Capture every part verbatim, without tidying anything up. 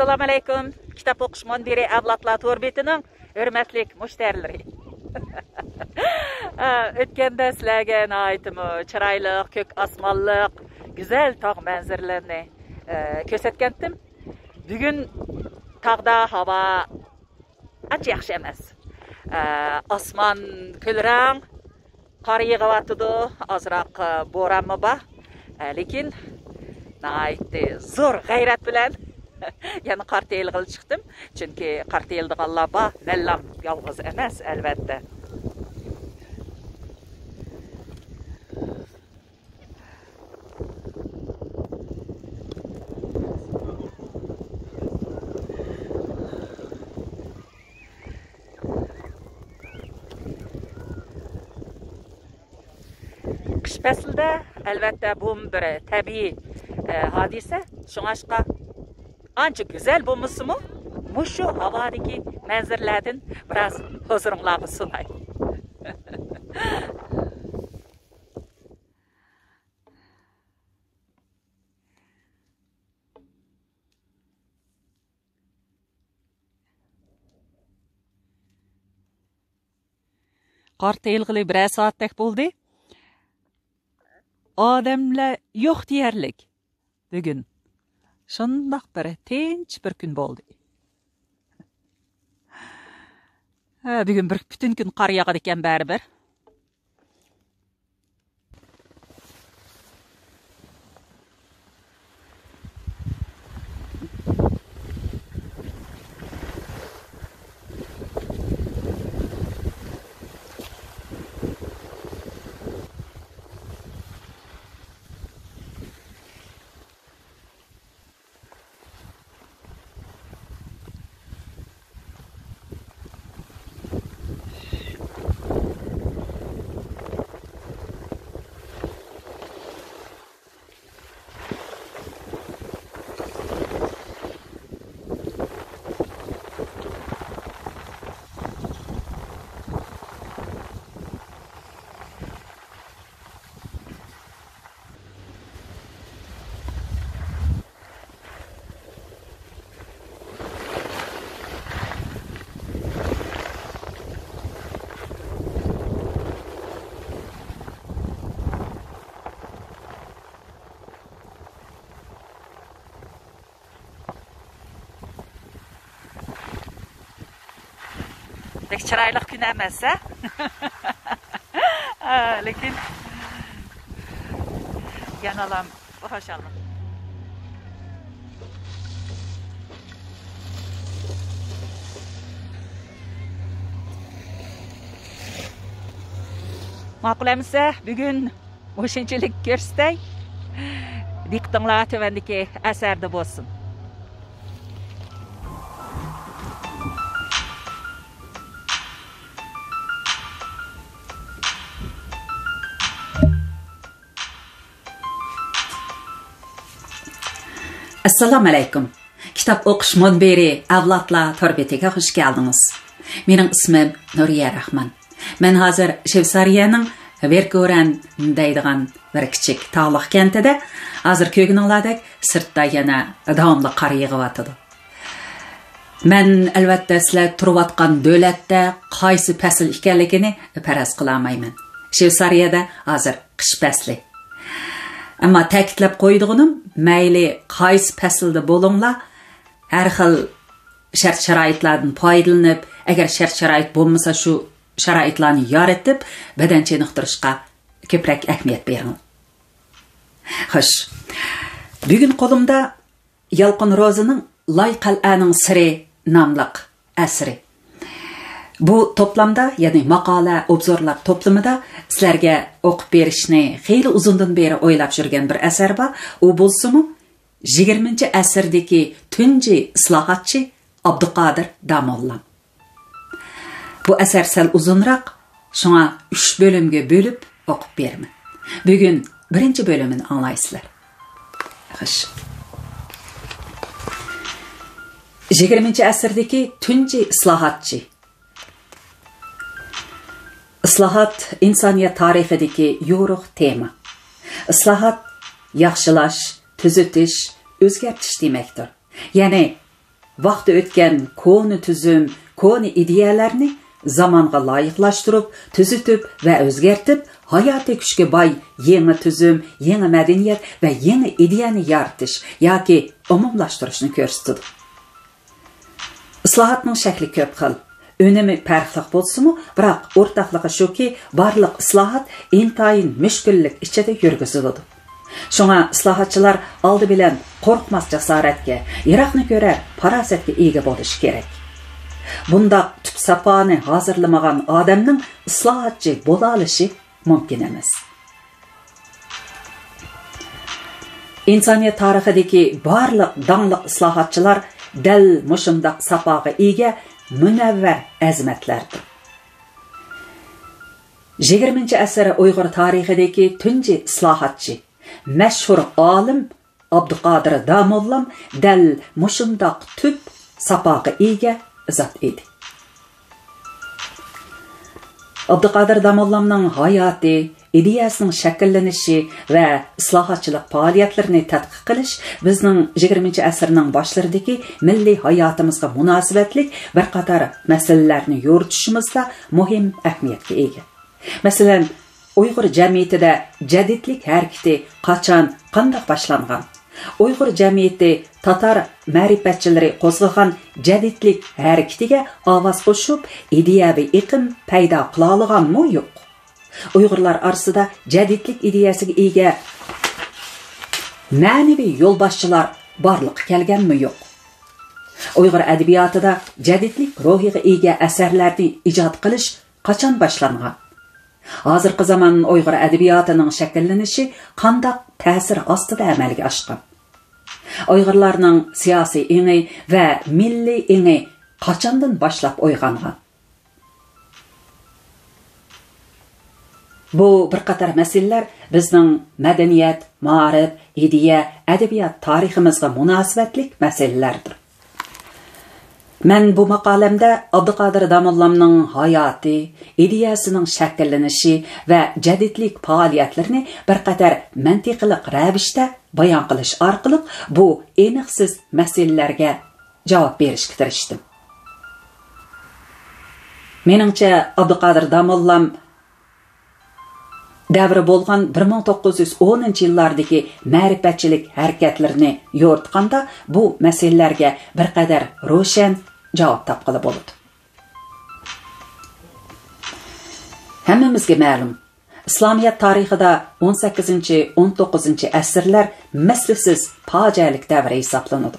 ئەسسالامۇئەلەيكۇم. كىتاب ئوقۇش مۇنبىرى ئەۋلادلار تور بېتىنىڭ ھۆرمەتلىك مۇشتەرىلىرى. ئا، ئۆتكەندە سىلەرگە ناھايىتىمۇ چىرايلىق، كۆك ئاسمانلىق، گۈزەل تاغ مەنزىرىلىرىنى، ئە، كۆرسەتكەنتىم. بۈگۈن تاغدا ھاۋا ئانچە ياخشى ئەمەس. ئە، ئاسمان كۈلرەڭ، قار يېغىۋاتىدۇ، ئازراق، ئە، بورانمۇ بار. ئە، لېكىن ناھايىتى زور غەيرەت بىلەن يەنە قار تېيىلغىلى چىقتىم. چۈنكى قار تېيىلىدىغانلار بار، مەنلام يالغۇز ئەمەس، ئەلۋەتتە. قىش پەسلىدە، ئەلۋەتتە، بۇمۇ بىر تەبىئىي، ئە، ھادىسە. شۇڭلاشقا، ئانچە گۈزەل بولمىسىمۇ، مۇشۇ ھاۋادىكى مەنزىرىلەردىن بىراز ھۇزۇرۇڭلارغا سۇناي. قار تېيىلغىلى بىرەر سائەتتەك بولدى. ئادەملەر يوق دېيەرلىك. بۈگۈن شۇنداق بىر تىنچ بىر كۈن بولدى. ھە، بۈگۈن بىر پۈتۈن كۈن قار ياغىدىكەن بەرىبىر. بەك چىرايلىق كۈن ئەمەس، ھە؟ ھە، لېكىن يەنىلا خۇشاللىق. ماقۇل ئەمىسە، بۈگۈن مۇشۇنچىلىك كۆرسىتەي. دىققىتىڭلار تۆۋەندىكى ئەسەردە بولسۇن. ئەسسالامۇئەلەيكۇم. كىتاب ئوقۇش مۇنبىرى ئەۋلادلار تور بېتىگە خۇش كەلدىڭىز. مېنىڭ ئىسمىم نۇرىيە راخمان. مەن ھازىر شۋېتسارىيەنىڭ ۋېركۇرەن دەيدىغان بىر كىچىك تاغلىق كەنتىدە. ھازىر كۆرگىنىڭلاردەك سىرتتا يەنە داۋاملىق قار يېغىۋاتىدۇ. مەن، ئەلۋەتتە، سىلەر تۇرۇۋاتقان دۆلەتتە قايسى پەسىل ئىكەنلىكىنى پەرەز قىلالمايمەن. شۋېتسارىيەدە ھازىر قىش پەسلى. ئەمما تەكىتلەپ قويىدىغىنىم، مەيلى قايسى پەسىلدە بولۇڭلار، ھەر خىل شەرت-شارائىتلاردىن پايدىلىنىپ، ئەگەر شەرت-شارائىت بولمىسا، شۇ شارائىتلارنى يارىتىپ، بەدەن چېنىقتۇرۇشقا كۆپرەك ئەھمىيەت بېرىڭ. خوش. بۈگۈن قولۇمدا يالقۇن روزىنىڭ لاي قەلئەنىڭ سىرى ناملىق ئەسىرى. بۇ توپلامدا، يەنى ماقالە، ئوبزورلار توپلىمىدا سىلەرگە ئوقۇپ بېرىشنى خېلى ئۇزۇندىن بېرى ئويلاپ يۈرگەن بىر ئەسەر بار. ئۇ بولسىمۇ، يىگىرمىنچى ئەسىردىكى تۇنجى ئىسلاھاتچى ئابدۇقادىر داموللام. بۇ ئەسەر سەل ئۇزۇنراق، شۇڭا ئۈچ بۆلۈمگە بۆلۈپ ئوقۇپ بېرىمەن. بۈگۈن بىرىنچى بۆلۈمىنى ئاڭلايسىلەر. خوش. يىگىرمىنچى ئەسىردىكى تۇنجى ئىسلاھاتچى. ئىسلاھات ئىنسانىيەت تارىخىدىكى يورۇق تېما. ئىسلاھات ياخشىلاش، تۈزىتىش، ئۆزگەرتىش دېمەكتۇر. يەنى ۋاقتى ئۆتكەن كونا تۈزۈم، كونا ئىدىيەلەرنى زامانغا لايىقلاشتۇرۇپ، تۈزىتىپ ۋە ئۆزگەرتىپ، ھاياتىي كۈچكە باي يېڭى تۈزۈم، يېڭى مەدەنىيەت ۋە يېڭى ئىدىيەنى يارىتىش ياكى ئومۇملاشتۇرۇشنى كۆرسىتىدۇ. ئىسلاھاتنىڭ شەكلى كۆپ خىل، ئۈنۈمى پەرقلىق بولسىمۇ، بىراق ئورتاقلىقى شۇكى، بارلىق ئىسلاھات ئىنتايىن مۈشكۈللۈك ئىچىدە يۈرگۈزۈلىدۇ. شۇڭا ئىسلاھاتچىلار ئالدى بىلەن قورقماس جاسارەتكە، يىراقنى كۆرەر پاراسەتكە ئىگە بولۇشى كېرەك. بۇنداق تۈپ ساپانى ھازىرلىمىغان ئادەمنىڭ ئىسلاھاتچى بولالىشى مۇمكىن ئەمەس. ئىنسانىيەت تارىخىدىكى بارلىق داڭلىق ئىسلاھاتچىلار دەل مۇشۇنداق ساپاغا ئىگە مۇنەۋۋەر ئەزىمەتلەردۇر. يىگىرمىنچى ئەسىر ئۇيغۇر تارىخىدىكى تۇنجى ئىسلاھاتچى، مەشھۇر ئالىم ئابدۇقادىر داموللام دەل مۇشۇنداق تۈپ ساپاغا ئىگە زات ئىدى. ئابدۇقادىر داموللامنىڭ ھاياتى، ئىدىيەسىنىڭ شەكىللىنىشى ۋە ئىسلاھاتچىلىق پائالىيەتلىرىنى تەتقىق قىلىش بىزنىڭ يىگىرمىنچى ئەسىرنىڭ باشلىرىدىكى مىللىي ھاياتىمىزغا مۇناسىۋەتلىك بىر قاتار مەسىلىلەرنى يورۇتۇشىمىزدا مۇھىم ئەھمىيەتكە ئىگە. مەسىلەن، ئۇيغۇر جەمئىيىتىدە جەدىدلىك ھەرىكىتى قاچان، قانداق باشلانغان؟ ئۇيغۇر جەمئىيىتى تاتار مەرىپەتچىلىرى قوزغىغان جەدىدلىك ھەرىكىتىگە ئاۋاز قوشۇپ، ئىدىيەۋى ئېقىم پەيدا قىلالىغانمۇ يوق؟ ئۇيغۇرلار ئارىسىدا جەدىدلىك ئىدىيەسىگە ئىگە مەنىۋى يولباشچىلار بارلىققا كەلگەنمۇ يوق؟ ئۇيغۇر ئەدەبىياتىدا جەدىدلىك روھىغا ئىگە ئەسەرلەرنى ئىجاد قىلىش قاچان باشلانغان؟ ھازىرقى زامان ئۇيغۇر ئەدەبىياتىنىڭ شەكىللىنىشى قانداق تەسىر ئاستىدا ئەمەلگە ئاشقان؟ ئۇيغۇرلارنىڭ سىياسىي ئېڭى ۋە مىللىي ئېڭى قاچاندىن باشلاپ ئويغانغان؟ بۇ بىر قاتار مەسىلىلەر بىزنىڭ مەدەنىيەت، مائارىپ، ئىدىيە، ئەدەبىيات تارىخىمىزغا مۇناسىۋەتلىك مەسىلىلەردۇر. مەن بۇ ماقالەمدە ئابدۇقادىر داموللامنىڭ ھاياتى، ئىدىيەسىنىڭ شەكىللىنىشى ۋە جەدىدلىك پائالىيەتلىرىنى بىر قەدەر مەنتىقىلىق رەۋىشتە بايان قىلىش ئارقىلىق بۇ ئېنىقسىز مەسىلىلەرگە جاۋاب بېرىشكە تىرىشتىم. مېنىڭچە، ئابدۇقادىر داموللام دەۋرى بولغان بىر مىڭ توققۇز يۈز ئونىنچى يىللاردىكى مەرىپەتچىلىك ھەرىكەتلىرىنى يورۇتقاندا، بۇ مەسىلىلەرگە بىر قەدەر روشەن جاۋاب تاپقىلى بولىدۇ. ھەممىمىزگە مەلۇم، ئىسلامىيەت تارىخىدا ئون سەككىزىنچى، ئون توققۇزىنچى ئەسىرلەر مىسلىسىز پاجىئەلىك دەۋر ھېسابلىنىدۇ.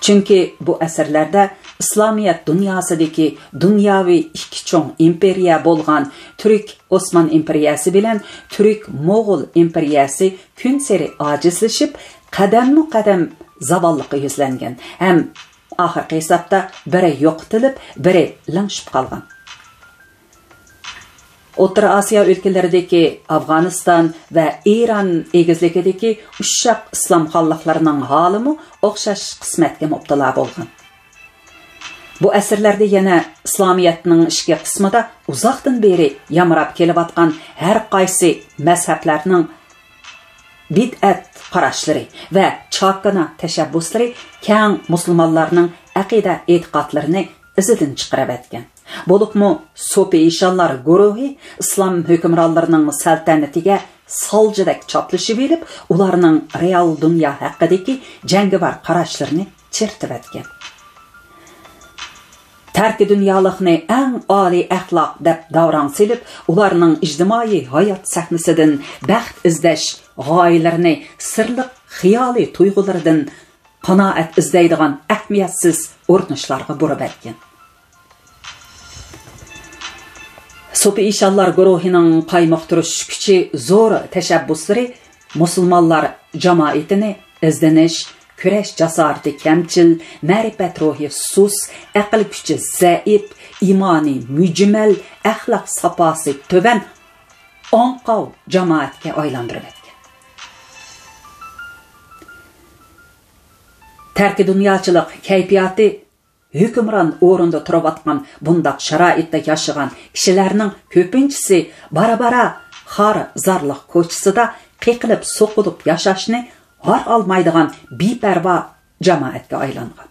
چۈنكى بۇ ئەسىرلەردە ئىسلامىيەت دۇنياسىدىكى دۇنياۋى ئىككى چوڭ ئىمپېرىيە بولغان تۈرك ئوسمان ئىمپېرىيەسى بىلەن تۈرك موغۇل ئىمپېرىيەسى كۈنسېرى ئاجىزلىشىپ، قەدەممۇ قەدەم زاۋاللىققا يۈزلەنگەن ھەم ئاخىرقى ھېسابتا بىرى يوقىتىلىپ، بىرى لىڭشىپ قالغان. ئوتتۇرا ئاسىيا ئۆلكىلىرىدىكى ئافغانىستان ۋە ئىران ئېگىزلىكىدىكى ئۇششاق ئىسلام خانلىقلىرىنىڭ ھالىمۇ ئوخشاش قىسمەتكە مۇپتىلا بولغان. بۇ ئەسىرلەردە يەنە ئىسلامىيەتنىڭ ئىچكى قىسمىدا ئۇزاقتىن بېرى يامراپ كېلىۋاتقان ھەر قايسى مەزھەپلەرنىڭ بىدئەت قاراشلىرى ۋە چاكىنا تەشەببۇسلىرى كەڭ مۇسۇلمانلارنىڭ ئەقىدە ئېتىقادلىرىنى ئىزىدىن چىقىرىۋەتكەن. بولۇپمۇ سوپى ئىشانلار گۇرۇھى ئىسلام ھۆكۈمرانلىرىنىڭ سەلتەنىتىگە سالجىدەك چاپلىشىۋېلىپ، ئۇلارنىڭ رېئال دۇنيا ھەققىدىكى جەڭگىۋار قاراشلىرىنى چىرىتىۋەتكەن. تەركىدۇنيالىقنى ئەڭ ئالىي ئەخلاق دەپ داۋراڭ سېلىپ، ئۇلارنىڭ ئىجتىمائىي ھايات سەھنىسىدىن بەخت ئىزدەش غايىلىرىنى سىرلىق خىيالىي تۇيغۇلىرىدىن قانائەت ئىزدەيدىغان ئەھمىيەتسىز ئۇرۇنۇشلارغا بۇرۇۋەتكەن. سوپى ئىشانلار گۇرۇھىنىڭ قايمۇقتۇرۇش كۈچى زور تەشەببۇسلىرى مۇسۇلمانلار جامائىتىنى ئىزدىنىش، كۈرەش جاسارىتى كەمچىل، مەرىپەت روھى سۇس، ئەقىل كۈچى زەئىپ، ئىمانى مۈجمەل، ئەخلاق ساپاسى تۆۋەن، ئاڭقاۋ جامائەتكە ئايلاندۇرۇۋەتكەن. تەركىدۇنياچىلىق كەيپىياتى ھۆكۈمران ئورۇندا تۇرۇۋاتقان بۇنداق شارائىتتا ياشىغان كىشىلەرنىڭ كۆپىنچىسى بارا-بارا خار-زارلىق كوچىسىدا قېقىلىپ-سوقۇلۇپ ياشاشنى ھار ئالمايدىغان بىپەرۋا جامائەتكە ئايلانغان.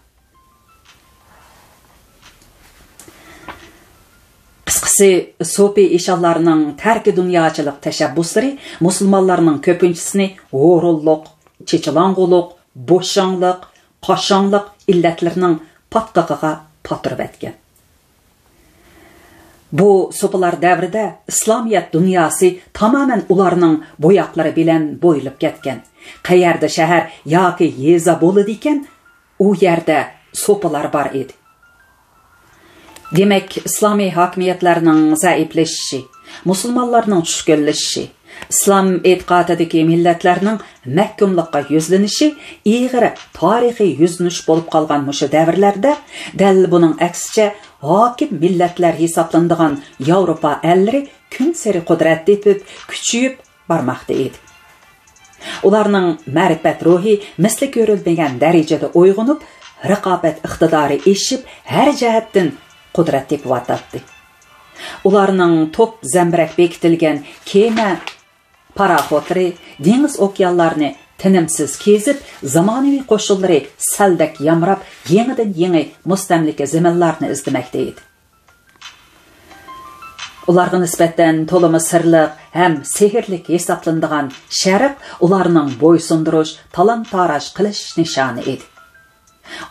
قىسى سوپى ئىشانلارنىڭ تەركىدۇنياچىلىق تەشەببۇسلىرى مۇسۇلمانلارنىڭ كۆپىنچىسىنى ھۇرۇنلۇق، چېچىلاڭغۇلۇق، بوشاڭلىق، قاشاڭلىق ئىللەتلىرىنىڭ پاتقىقىغا پاتۇرۇۋەتكەن. بۇ سوپىلار دەۋرىدە ئىسلامىيەت دۇنياسى تامامەن ئۇلارنىڭ بوياقلىرى بىلەن بويىلىپ كەتكەن. قەيەردە شەھەر ياكى يېزا بولىدىكەن، ئۇ يەردە سوپىلار بار ئىدى. دېمەك، ئىسلامىي ھاكىمىيەتلەرنىڭ زەئىپلىشىشى، مۇسۇلمانلارنىڭ چۈشكۈنلىشىشى، ئىسلام ئېتىقادىدىكى مىللەتلەرنىڭ مەھكۇملۇققا يۈزلىنىشى ئېغىر تارىخىي يۈزلىنىش بولۇپ قالغان مۇشۇ دەۋرلەردە، دەل بۇنىڭ ئەكسىچە، ھاكىم مىللەتلەر ھېسابلىنىدىغان ياۋروپا ئەللىرى كۈنسېرى قۇدرەت تېپىپ، كۈچىيىپ بارماقتا ئىدى. ئۇلارنىڭ مەرىپەت روھى مىسلى كۆرۈلمىگەن دەرىجىدە ئويغىنىپ، رىقابەت ئىقتىدارى ئېشىپ، ھەر جەھەتتىن قۇدرەت تېپىۋاتاتتى. ئۇلارنىڭ توپ زەمبىرەك بېكىتىلگەن كېمە پاراخوتلىرى دېڭىز ئوكيانلارنى تىنىمسىز كېزىپ، زامانىۋى قوشۇنلىرى سەلدەك يامراپ، يېڭىدىن يېڭى مۇستەملىكە زېمىنلارنى ئىزدىمەكتە ئىدى. ئۇلارغا نىسبەتەن تولىمۇ سىرلىق ھەم سېھىرلىك ھېسابلىنىدىغان شەرق ئۇلارنىڭ بويسۇندۇرۇش، تالان-تاراج قىلىش نىشانى ئىدى.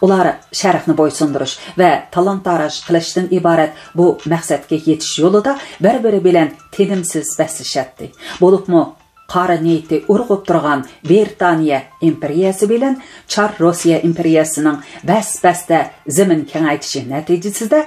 ئۇلار شەرقنى بويسۇندۇرۇش ۋە تالان-تاراج قىلىشتىن ئىبارەت بۇ مەقسەتكە يېتىش يولىدا بىر-بىرى بىلەن تىنىمسىز بەسلىشەتتى. بولۇپمۇ قارا نىيىتى ئۇرغۇپ تۇرغان بىرىتانىيە ئىمپېرىيەسى بىلەن چار روسىيە ئىمپېرىيەسىنىڭ بەس-بەستە زېمىن كېڭەيتىشى نەتىجىسىدە،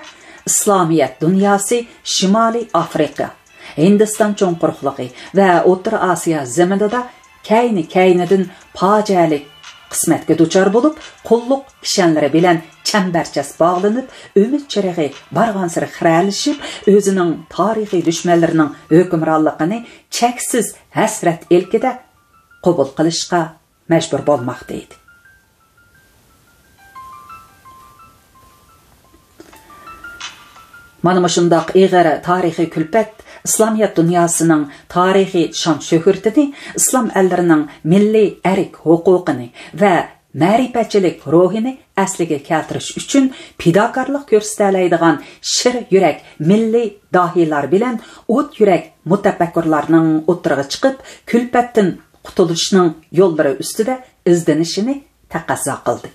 ئىسلامىيەت دۇنياسى شىمالىي ئافرىقا، ھىندىستان چوڭ قۇرۇقلۇقى ۋە ئوتتۇرا ئاسىيا زېمىنىدا كەينى-كەينىدىن پاجىئەلىك قىسمەتكە دۇچار بولۇپ، قۇللۇق كىشەنلىرى بىلەن چەمبەرچاس باغلىنىپ، ئۈمىد چىرىغى بارغانسېرى خىرەلىشىپ، ئۆزىنىڭ تارىخىي دۈشمەنلىرىنىڭ ھۆكۈمرانلىقىنى چەكسىز ھەسرەت ئىلكىدە قوبۇل قىلىشقا مەجبۇر بولماقتا ئىدى. مانا مۇشۇنداق ئېغىر تارىخىي كۈلپەت ئىسلامىيەت دۇنياسىنىڭ تارىخىي شان-شۆھرىتىنى، ئىسلام ئەللىرىنىڭ مىللىي ئەرك ھوقۇقىنى ۋە مەرىپەتچىلىك روھىنى ئەسلىگە كەلتۈرۈش ئۈچۈن پىداكارلىق كۆرسىتەلەيدىغان شىر يۈرەك مىللىي داھىيلار بىلەن ئوت يۈرەك مۇتەپەككۇرلارنىڭ ئوتتۇرىغا چىقىپ، كۈلپەتتىن قۇتۇلۇشنىڭ يوللىرى ئۈستىدە ئىزدىنىشىنى تەقەززا قىلدى.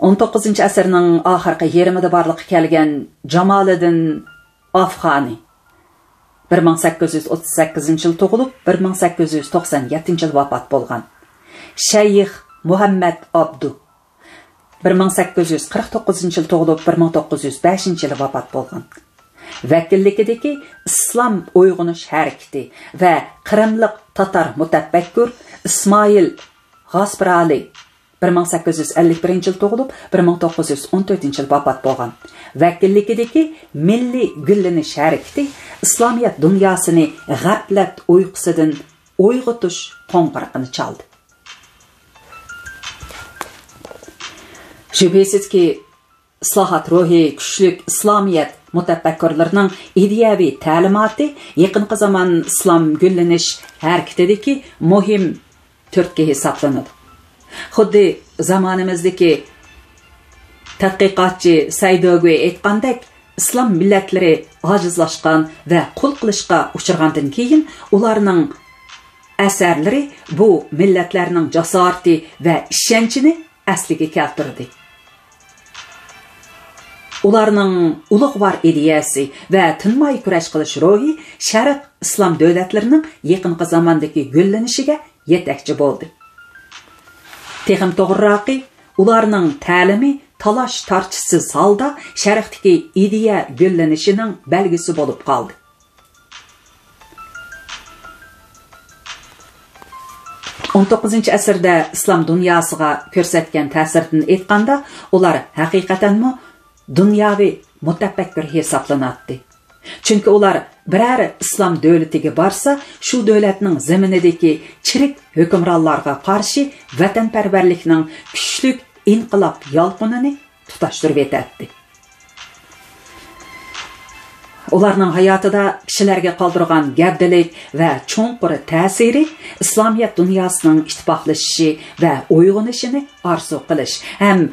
ئون توققۇزىنچى ئەسىرنىڭ ئاخىرقى يېرىمىدا بارلىققا كەلگەن جامالىدىن ئافغانى، بىر مىڭ سەككىز يۈز ئوتتۇز سەككىزىنچى يىل تۇغۇلۇپ، بىر مىڭ سەككىز يۈز توقسان يەتتىنچى يىل ۋاپات بولغان. شەيخ مۇھەممەد ئابدۇ، بىر مىڭ سەككىز يۈز قىرىق توققۇزىنچى يىل تۇغۇلۇپ، بىر مىڭ توققۇز يۈز بەشىنچى يىلى ۋاپات بولغان. ۋەكىللىكىدىكى ئىسلام ئويغىنىش ھەرىكىتى ۋە قىرىملىق تاتار مۇتەپەككۇر ئىسمائىل غاسپىرالى، بىر مىڭ سەككىز يۈز ئەللىك بىرىنچى يىل تۇغۇلۇپ، بىر مىڭ توققۇز يۈز ئون تۆتىنچى يىل ۋاپات بولغان. ۋەكىللىكىدىكى مىللىي گۈللىنىش ھەرىكىتى ئىسلامىيەت دۇنياسىنى غەپلەت ئۇيقۇسىدىن ئويغىتىش قوڭغۇرىقىنى چالدى. شۈبھىسىزكى، ئىسلاھات روھى كۈچلۈك ئىسلامىيەت مۇتەپەككۇرلىرىنىڭ ئىدىيەۋى تەلىماتى يېقىنقى زامان ئىسلام گۈللىنىش ھەرىكىتىدىكى مۇھىم تۈرتكە ھېسابلىنىدۇ. خۇددى زامانىمىزدىكى تەتقىقاتچى سەيدۆگۈي ئېيتقاندەك، ئىسلام مىللەتلىرى ئاجىزلاشقان ۋە قۇل قىلىشقا ئۇچرىغاندىن كېيىن، ئۇلارنىڭ ئەسەرلىرى بۇ مىللەتلەرنىڭ جاسارىتى ۋە ئىشەنچىنى ئەسلىگە كەلتۈردى. ئۇلارنىڭ ئۇلۇغۋار ئىدىيەسى ۋە تىنماي كۈرەش قىلىش روھى شەرق ئىسلام دۆلەتلىرىنىڭ يېقىنقى زاماندىكى گۈللىنىشىگە يېتەكچى بولدى. تېخىمۇ توغرىراقى، ئۇلارنىڭ تەلىمى تالاش-تارتىشسىز ھالدا شەرقتىكى ئىدىيە گۈللىنىشىنىڭ بەلگىسى بولۇپ قالدى. ئون توققۇزىنچى ئەسىردە ئىسلام دۇنياسىغا كۆرسەتكەن تەسىرىدىن ئېيتقاندا، ئۇلار ھەقىقەتەنمۇ دۇنياۋى مۇتەپەككۇر ھېسابلىناتتى. چۈنكى ئۇلار بىرەر ئىسلام دۆلىتىگە بارسا، شۇ دۆلەتنىڭ زېمىنىدىكى چىرىك ھۆكۈمرانلارغا قارشى ۋەتەنپەرۋەرلىكنىڭ كۈچلۈك ئىنقىلاب يالقۇنىنى تۇتاشتۇرۇۋېتەتتى. ئۇلارنىڭ ھاياتىدا كىشىلەرگە قالدۇرغان گەۋدىلىك ۋە چوڭقۇر تەسىرى ئىسلامىيەت دۇنياسىنىڭ ئىتتىپاقلىشىشى ۋە ئويغىنىشىنى ئارزۇ قىلىش ھەم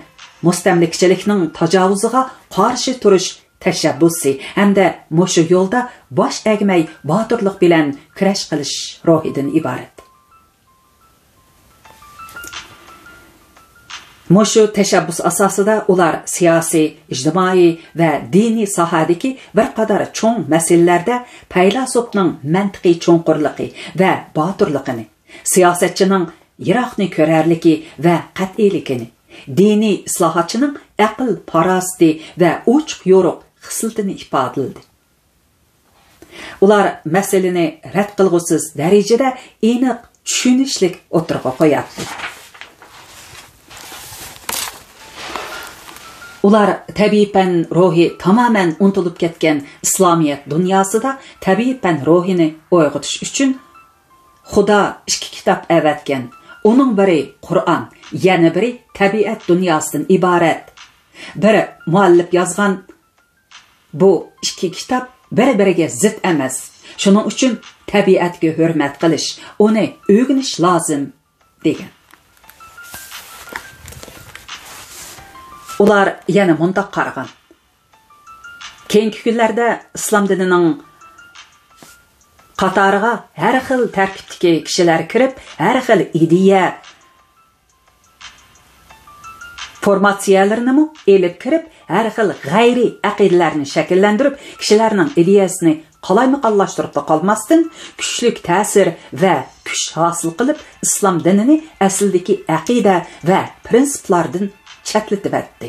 مۇستەملىكىچىلىكنىڭ تاجاۋۇزىغا قارشى تۇرۇش تەشەببۇسى ھەمدە مۇشۇ يولدا باش ئەگمەي باتۇرلۇق بىلەن كۈرەش قىلىش روھىدىن ئىبارەت. مۇشۇ تەشەببۇس ئاساسىدا ئۇلار سىياسىي، ئىجتىمائىي ۋە دىنىي ساھەدىكى بىر قاتار چوڭ مەسىلىلەردە پەيلاسوپنىڭ مەنتىقىي چوڭقۇرلۇقى ۋە باتۇرلۇقىنى، سىياسەتچىنىڭ يىراقنى كۆرەرلىكى ۋە قەتئىيلىكىنى، دىنىي ئىسلاھاتچىنىڭ ئەقىل-پاراسىتى ۋە ئوچۇق-يورۇق خىسلىتىنى ئىپادىلىدى. ئۇلار مەسىلىنى رەت قىلغۇسىز دەرىجىدە ئېنىق، چۈشىنىشلىك ئوتتۇرىغا قوياتتى. ئۇلار تەبىئىي پەن روھى تامامەن ئۇنتۇلۇپ كەتكەن ئىسلامىيەت دۇنياسىدا تەبىئىي پەن روھىنى ئويغىتىش ئۈچۈن خۇدا ئىككى كىتاب ئەۋەتكەن. ئۇنىڭ بىرى قۇرئان، يەنە بىرى تەبىئەت دۇنياسىدىن ئىبارەت. بىر مۇئەللىپ يازغان، بۇ ئىككى كىتاب بىر-بىرىگە زىت ئەمەس. شۇنىڭ ئۈچۈن تەبىئەتكە ھۆرمەت قىلىش، ئۇنى ئۆگىنىش لازىم، دېگەن. ئۇلار يەنە مۇنداق قارىغان: كېيىنكى كۈنلەردە ئىسلام دىنىنىڭ قاتارىغا ھەر خىل تەركىبتىكى كىشىلەر كىرىپ، ھەر خىل ئىدىيە، فورماتسىيەلىرىنىمۇ ئېلىپ كىرىپ، ھەر خىل غەيرىي ئەقىدىلەرنى شەكىللەندۈرۈپ، كىشىلەرنىڭ ئىدىيەسىنى قالايمىقانلاشتۇرۇپلا قالماستىن، كۈچلۈك تەسىر ۋە كۈچ ھاسىل قىلىپ، ئىسلام دىنىنى ئەسلىدىكى ئەقىدە ۋە پىرىنسىپلاردىن چەتلىتىۋەتتى.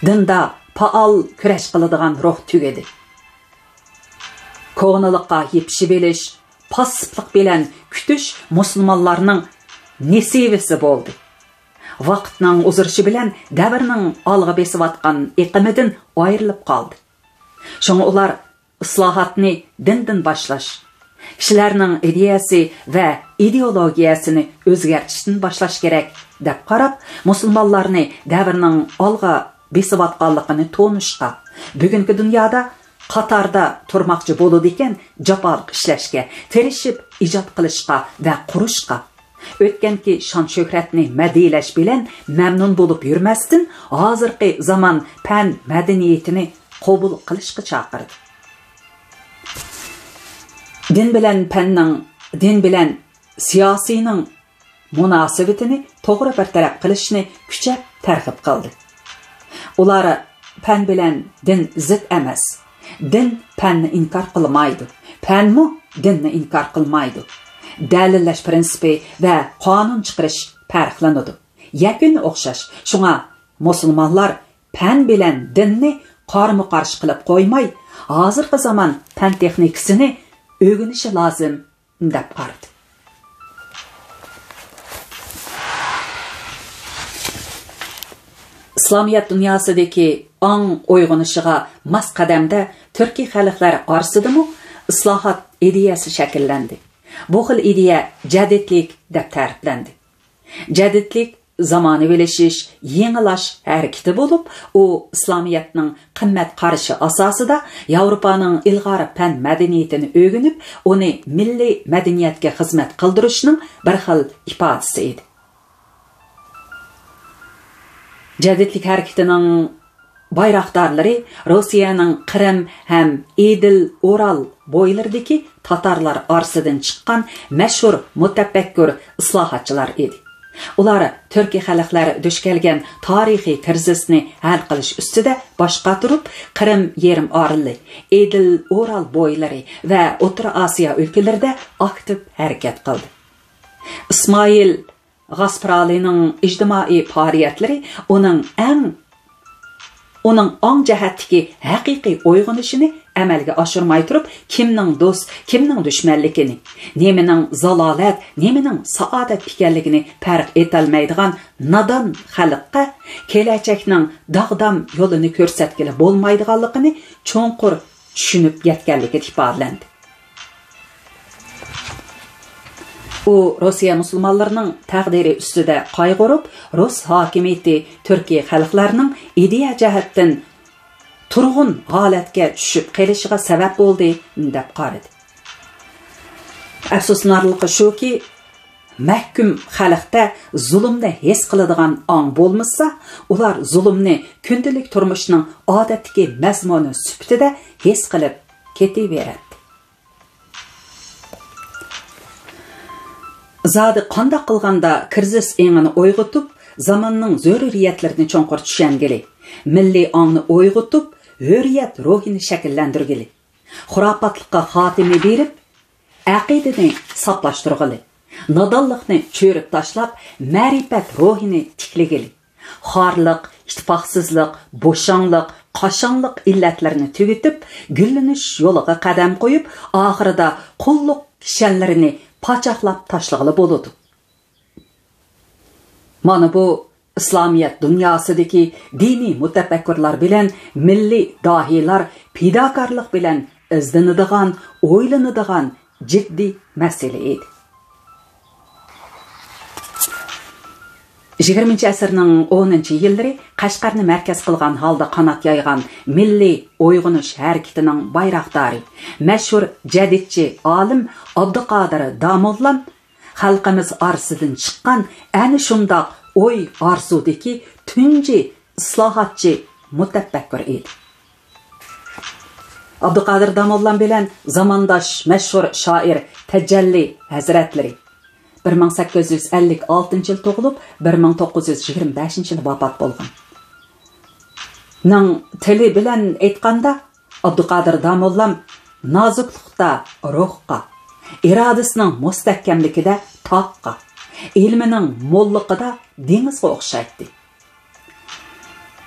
دىندا پائال كۈرەش قىلىدىغان روھ تۈگىدى. كونىلىققا يېپىشىۋېلىش، پاسسىپلىق بىلەن كۈتۈش مۇسۇلمانلارنىڭ نېسىۋىسى بولدى. ۋاقىتنىڭ ئۇزىرىشى بىلەن دەۋرنىڭ ئالغا بېسىۋاتقان ئېقىمىدىن ئايرىلىپ قالدى. شۇڭا ئۇلار ئىسلاھاتنى دىندىن باشلاش، كىشىلەرنىڭ ئىدىيەسى ۋە ئىدېئولوگىيەسىنى ئۆزگەرتىشتىن باشلاش كېرەك، دەپ قاراپ، مۇسۇلمانلارنى دەۋرنىڭ ئالغا بېسىۋاتقانلىقىنى تونۇشقا، بۈگۈنكى دۇنيادا قاتاردا تۇرماقچى بولىدىكەن جاپالىق ئىشلەشكە، تىرىشىپ ئىجاد قىلىشقا ۋە قۇرۇشقا، ئۆتكەنكى شان-شۆھرەتنى مەدھىيلەش بىلەن مەمنۇن بولۇپ يۈرمەستىن، ھازىرقى زامان پەن مەدەنىيىتىنى قوبۇل قىلىشقا چاقىردى. دىن بىلەن پەننىڭ، دىن بىلەن سىياسىينىڭ مۇناسىۋىتىنى توغرا بىر تەرەپ قىلىشنى كۈچەپ تەرغىب قىلدى. ئۇلار پەن بىلەن دىن زىت ئەمەس. دىن پەننى ئىنكار قىلمايدۇ. پەنمۇ دىننى ئىنكار قىلمايدۇ. دەلىللەش پىرىنسىپى ۋە قانۇن چىقىرىش پەرقلىنىدۇ. يەكۈن ئوخشاش. شۇڭا مۇسۇلمانلار پەن بىلەن دىننى قارمۇ قارشى قىلىپ قويماي، ھازىرقى زامان پەن تېخنىكىسىنى ئۆگىنىشى لازىم، دەپ قارىدى. ئىسلامىيەت دۇنياسىدىكى ئاڭ ئويغىنىشىغا ماس قەدەمدە تۈركىي خەلقلەر ئارىسىدىمۇ ئىسلاھات ئىدىيەسى شەكىللەندى. بۇ خىل ئىدىيە جەدىدلىك دەپ تەرىپلەندى. جەدىدلىك زامانىۋىلىشىش، يېڭىلاش ھەرىكىتى بولۇپ، ئۇ ئىسلامىيەتنىڭ قىممەت قارىشى ئاساسىدا ياۋروپانىڭ ئىلغار پەن مەدەنىيىتىنى ئۆگىنىپ، ئۇنى مىللىي مەدەنىيەتكە خىزمەت قىلدۇرۇشنىڭ بىر خىل ئىپادىسى ئىدى. جەدىدلىك ھەرىكىتىنىڭ بايراقدارلىرى روسىيەنىڭ قىرىم ھەم ئېدىل ئورال بويلىرىدىكى تاتارلار ئارىسىدىن چىققان مەشھۇر مۇتەپەككۇر ئىسلاھاتچىلار ئىدى. ئۇلار تۈركىي خەلقلەر دۇچ كەلگەن تارىخىي كىرىزىسنى ھەل قىلىش ئۈستىدە باش قاتۇرۇپ، قىرىم يېرىم ئارىلى، ئېدىل ئورال بويلىرى ۋە ئوتتۇرا ئاسىيا ئۆلكىلىرىدە ئاكتىپ ھەرىكەت قىلدى. ئىسمائىل غاسپرالىنىڭ ئىجتىمائىي پائالىيەتلىرى ئۇنىڭ ئەڭ، ئۇنىڭ ئاڭ جەھەتتىكى ھەقىقىي ئويغىنىشىنى ئەمەلگە ئاشۇرماي تۇرۇپ، كىمنىڭ دوست، كىمنىڭ دۈشمەنلىكىنى، نېمىنىڭ زالالەت، نېمىنىڭ سائادەت ئىكەنلىكىنى پەرق ئېتەلمەيدىغان نادان خەلققە كېلەچەكنىڭ داغدام يولىنى كۆرسەتكىلى بولمايدىغانلىقىنى چوڭقۇر چۈشىنىپ يەتكەنلىكى ئىپادىلەندى. ئۇ روسىيە مۇسۇلمانلىرىنىڭ تەقدىرى ئۈستىدە قايغۇرۇپ، رۇس ھاكىمىيىتى تۈركىي خەلقلەرنىڭ ئىدىيە جەھەتتىن تۇرغۇن ھالەتكە چۈشۈپ قېلىشىغا سەۋەب بولدى، دەپ قارىدى. ئەپسۇسلىنارلىقى شۇكى، مەھكۇم خەلقتە زۇلۇمنى ھېس قىلىدىغان ئاڭ بولمىسا، ئۇلار زۇلۇمنى كۈندىلىك تۇرمۇشنىڭ ئادەتتىكى مەزمۇنى سۈپىتىدە ھېس قىلىپ كېتىۋېرەتتى. زادى قانداق قىلغاندا كىرىزىس ئېڭىنى ئويغىتىپ، زاماننىڭ زۆرۈرىيەتلىرىنى چوڭقۇر چۈشەنگىلى، مىللىي ئاڭنى ئويغىتىپ، ھۆرىيەت روھىنى شەكىللەندۈرگىلى، خۇراپاتلىققا خاتىمە بېرىپ، ئەقىدىنى ساپلاشتۇرغىلى، نادانلىقنى چۆرۈپ تاشلاپ، مەرىپەت روھىنى تىكلىگىلى، خارلىق، ئىتتىپاقسىزلىق، بوشاڭلىق، قاشاڭلىق ئىللەتلىرىنى تۈگىتىپ، گۈللىنىش يولىغا قەدەم قويۇپ، ئاخىرىدا قۇللۇق كىشەنلىرىنى پاچاقلاپ تاشلىغىلى بولىدۇ. مانا بۇ ئىسلامىيەت دۇنياسىدىكى دىنىي مۇتەپەككۇرلار بىلەن مىللىي داھىيلار پىداكارلىق بىلەن ئىزدىنىدىغان، ئويلىنىدىغان جىددىي مەسىلە ئىدى. يىگىرمىنچى ئەسىرنىڭ ئونىنچى يىللىرى قەشقەرنى مەركەز قىلغان ھالدا قانات يايغان مىللىي ئويغىنىش ھەرىكىتىنىڭ بايراقدارى، مەشھۇر جەدىدچى ئالىم ئابدۇقادىر داموللام خەلقىمىز ئارىسىدىن چىققان ئەنە شۇنداق ئوي-ئارزۇدىكى تۇنجى ئىسلاھاتچى مۇتەپەككۇر ئىدى. ئابدۇقادىر داموللام بىلەن زامانداش مەشھۇر شائىر تەجەللى ھەزرەتلىرى، بىر مىڭ سەككىز يۈز ئەللىك ئالتىنچى يىل تۇغۇلۇپ، بىر مىڭ توققۇز يۈز يىگىرمە بەشىنچى يىل ۋاپات بولغان، نىڭ تىلى بىلەن ئېيتقاندا، ئابدۇقادىر داموللام نازۇكلۇقتا روھقا، ئىرادىسىنىڭ مۇستەھكەملىكىدە تاغقا، ئىلمىنىڭ موللۇقىدا دېڭىزغا ئوخشايتتى.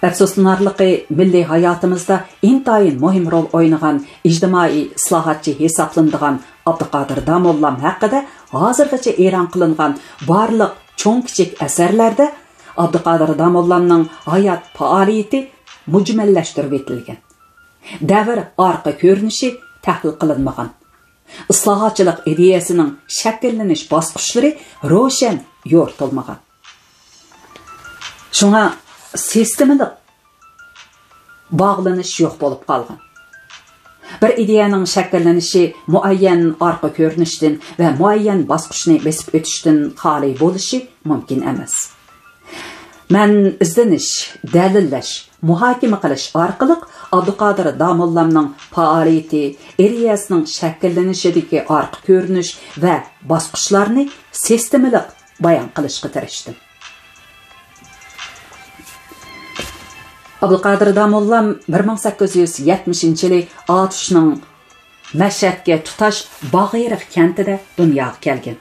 ئەپسۇسلىنارلىقى، مىللىي ھاياتىمىزدا ئىنتايىن مۇھىم رول ئوينىغان ئىجتىمائىي ئىسلاھاتچى ھېسابلىنىدىغان ئابدۇقادىر داموللام ھەققىدە ھازىرغىچە ئېلان قىلىنغان بارلىق چوڭ-كىچىك ئەسەرلەردە ئابدۇقادىر داموللامنىڭ ھايات پائالىيىتى مۈجمەللەشتۈرۈۋېتىلگەن. دەۋر ئارقا كۆرۈنۈشى تەھلىل قىلىنمىغان. ئىسلاھاتچىلىق ئىدىيەسىنىڭ شەكىللىنىش باسقۇچلىرى روشەن يورۇتۇلمىغان. شۇڭا سىستېمىلىق باغلىنىش يوق بولۇپ قالغان. بىر ئىدىيەنىڭ شەكىللىنىشى مۇئەييەن ئارقا كۆرۈنۈشتىن ۋە مۇئەييەن باسقۇچنى بېسىپ ئۆتۈشتىن خالىي بولۇشى مۇمكىن ئەمەس. مەن ئىزدىنىش، دەلىللەش، مۇھاكىمە قىلىش ئارقىلىق ئابدۇقادىر داموللامنىڭ پائالىيىتى، ئىدىيەسىنىڭ شەكىللىنىشىدىكى ئارقا كۆرۈنۈش ۋە باسقۇچلارنى سىستېمىلىق بايان قىلىشقا تىرىشتىم. ئابدۇقادىر داموللام بىر مىڭ سەككىز يۈز يەتمىشىنچى يىلى ئاتۇشنىڭ مەشھەدكە تۇتاش باغرىيېرىق كەنتىدە دۇنياغا كەلگەن.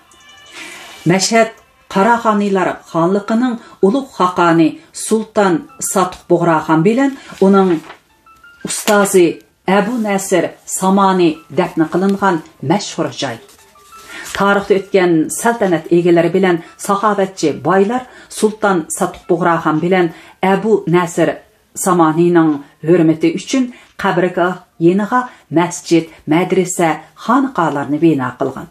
مەشھەد قاراخانىيلار خانلىقىنىڭ ئۇلۇغ خاقانى سۇلتان ساتۇق بۇغراخان بىلەن ئۇنىڭ ئۇستازى ئەبۇ نەسىر سامانى دەپنە قىلىنغان مەشھۇر جاي. تارىختا ئۆتكەن سەلتەنەت ئىگىلىرى بىلەن ساخاۋەتچى بايلار سۇلتان ساتۇق بۇغراخان بىلەن ئەبۇ نەسىر سامانىنىڭ ھۆرمىتى ئۈچۈن قەبرىگاھ يېنىغا مەسچىت، مەدرىسە، خانىقالارنى بىنا قىلغان.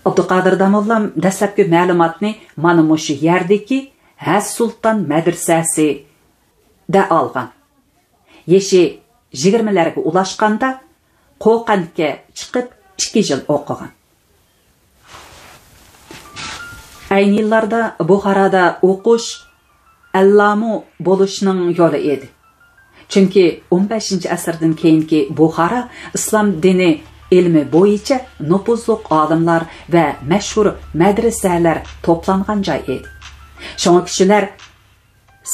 ئابدۇقادىر داموللام دەسلەپكى مەلۇماتنى مانا مۇشۇ يەردىكى ھەز سۇلتان مەدرىسەسىدە ئالغان. يېشى يىگىرمىلەرگە ئۇلاشقاندا، قوقەنتكە چىقىپ، ئىككى يىل ئوقۇغان. ئەينى يىللاردا بۇخارادا ئوقۇش ئەللامۇ بولۇشنىڭ يولى ئىدى. چۈنكى ئون بەشىنچى ئەسىردىن كېيىنكى بۇخارا ئىسلام دىنى ئىلمى بويىچە نوپۇزلۇق ئالىملار ۋە مەشھۇر مەدرىسەلەر توپلانغان جاي ئىدى. شۇڭا كىشىلەر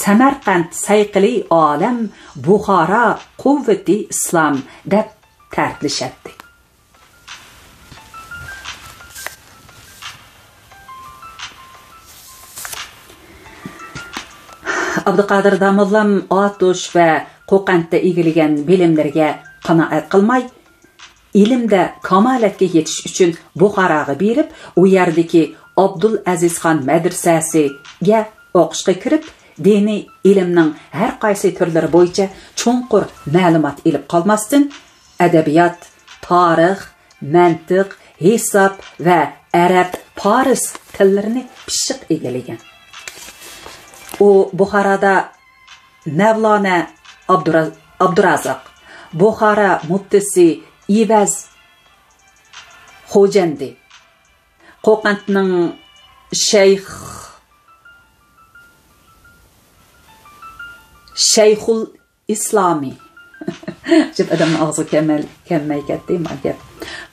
سەمەرقەنت سەيقىلى ئالەم، بۇخارا قۇۋۋىتى ئىسلام دەپ تەرىپلىشەتتى. ئابدۇقادىر داموللام ئاتۇش ۋە قوقەنتتە ئىگىلىگەن بىلىملىرىگە قانائەت قىلماي، ئىلىمدە كامالەتكە يېتىش ئۈچۈن بۇخاراغا بېرىپ، ئۇ يەردىكى ئابدۇل ئەزىزخان مەدرىسەسىگە ئوقۇشقا كىرىپ، دىنىي ئىلىمنىڭ ھەر قايسى تۈرلىرى بويىچە چوڭقۇر مەلۇمات ئېلىپ قالماستىن، ئەدەبىيات، تارىخ، مەنتىق، ھېساب ۋە ئەرەب، پارس تىللىرىنى پىششىق ئىگىلىگەن. ئۇ بۇخارادا مەۋلانە ئابدۇرا-، ئابدۇرازاق، بۇخارا مۇپتىسى ئىۋەز خوجەندى، قوقەنتنىڭ شەيخ، شەيخۇل ئىسلامى. جىپ ئادەمنىڭ ئاغزىغا كەلمەي، كەلمەي كەتتى ما گەپ.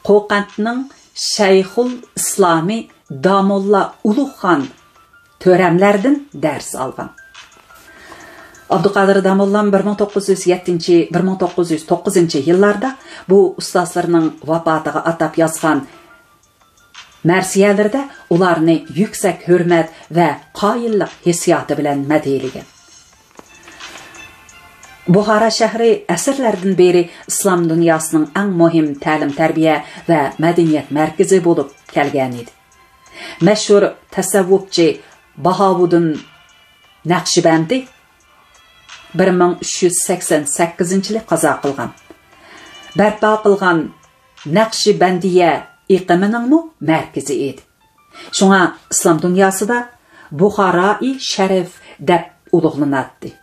قوقەنتنىڭ شەيخۇل ئىسلامى داموللا ئۇلۇغخان تۆرەملەردىن دەرس ئالغان. ئابدۇقادىر داموللام بىر مىڭ توققۇز يۈز يەتتىنچى، بىر مىڭ توققۇز يۈز توققۇزىنچى يىللاردا بۇ ئۇستازلىرىنىڭ ۋاپاتىغا ئاتاپ يازغان مەرسىيەلىرىدە ئۇلارنى يۈكسەك ھۆرمەت ۋە قايىللىق ھېسسىياتى بىلەن مەدھىيلىگەن. بۇخارا شەھىرى ئەسىرلەردىن بېرى ئىسلام دۇنياسىنىڭ ئەڭ مۇھىم تەلىم-تەربىيە ۋە مەدەنىيەت مەركىزى بولۇپ كەلگەنىدى. مەشھۇر تەسەۋۋۇپچى باھاۋۇدۇن نەقشىبەندى بىر مىڭ ئۈچ يۈز سەكسەن سەككىزىنچى يىلى قازا قىلغان. بەرپا قىلغان نەقشىبەندىيە ئېقىمىنىڭمۇ مەركىزى ئىدى. شۇڭا ئىسلام دۇنياسىدا بۇخارائى شەرىف دەپ ئۇلۇغلىناتتى.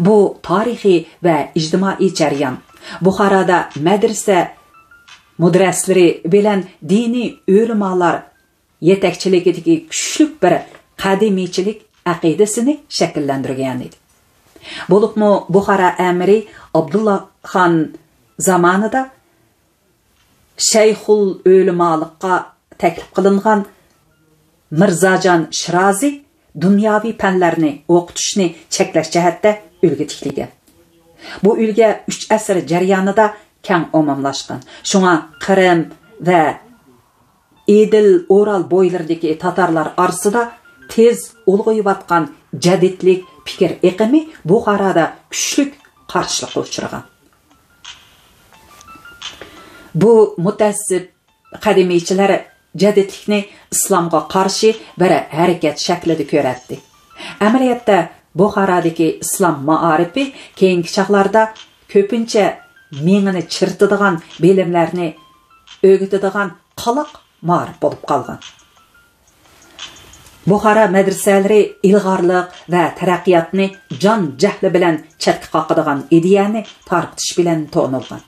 بۇ تارىخىي ۋە ئىجتىمائىي جەريان. بۇخارادا مەدرىسە مۇدەررىسلىرى بىلەن دىنىي ئۆلىمالار يېتەكچىلىكىدىكى كۈچلۈك بىر قەدىمىيچىلىك ئەقىدىسىنى شەكىللەندۈرگەنىدى. بولۇپمۇ بۇخارا ئەمىرى ئابدۇللا خان زامانىدا شەيخۇل ئۆلىمالىققا تەكلىپ قىلىنغان مىرزاجان شىرازى دۇنياۋى پەنلەرنى ئوقۇتۇشنى چەكلەش جەھەتتە ئۈلگە تىكلىگەن. بۇ ئۈلگە ئۈچ ئەسىر جەريانىدا كەڭ ئومۇملاشقان. شۇڭا قىرىم ۋە ئېدىل ئورال بويلىرىدىكى تاتارلار ئارىسىدا تېز ئۇلغىيىۋاتقان جەدىدلىك پىكىر ئېقىمى بۇخارادا كۈچلۈك قارشىلىققا ئۇچرىغان. بۇ مۇتەئەسسىپ قەدىمىيچىلەر جەدىدلىكنى ئىسلامغا قارشى بىر ھەرىكەت شەكلىدە كۆرەتتى. ئەمەلىيەتتە، بۇخارادىكى ئىسلام مائارىپى كېيىنكى چاغلاردا كۆپىنچە مېڭىنى چىرىتىدىغان بىلىملەرنى ئۆگىتىدىغان قالاق مائارىپ بولۇپ قالغان. بۇخارا مەدرىسەلىرى ئىلغارلىق ۋە تەرەققىياتنى جان جەھلى بىلەن چەتكە قاقىدىغان ئىدىيەنى تارقىتىش بىلەن تونۇلغان.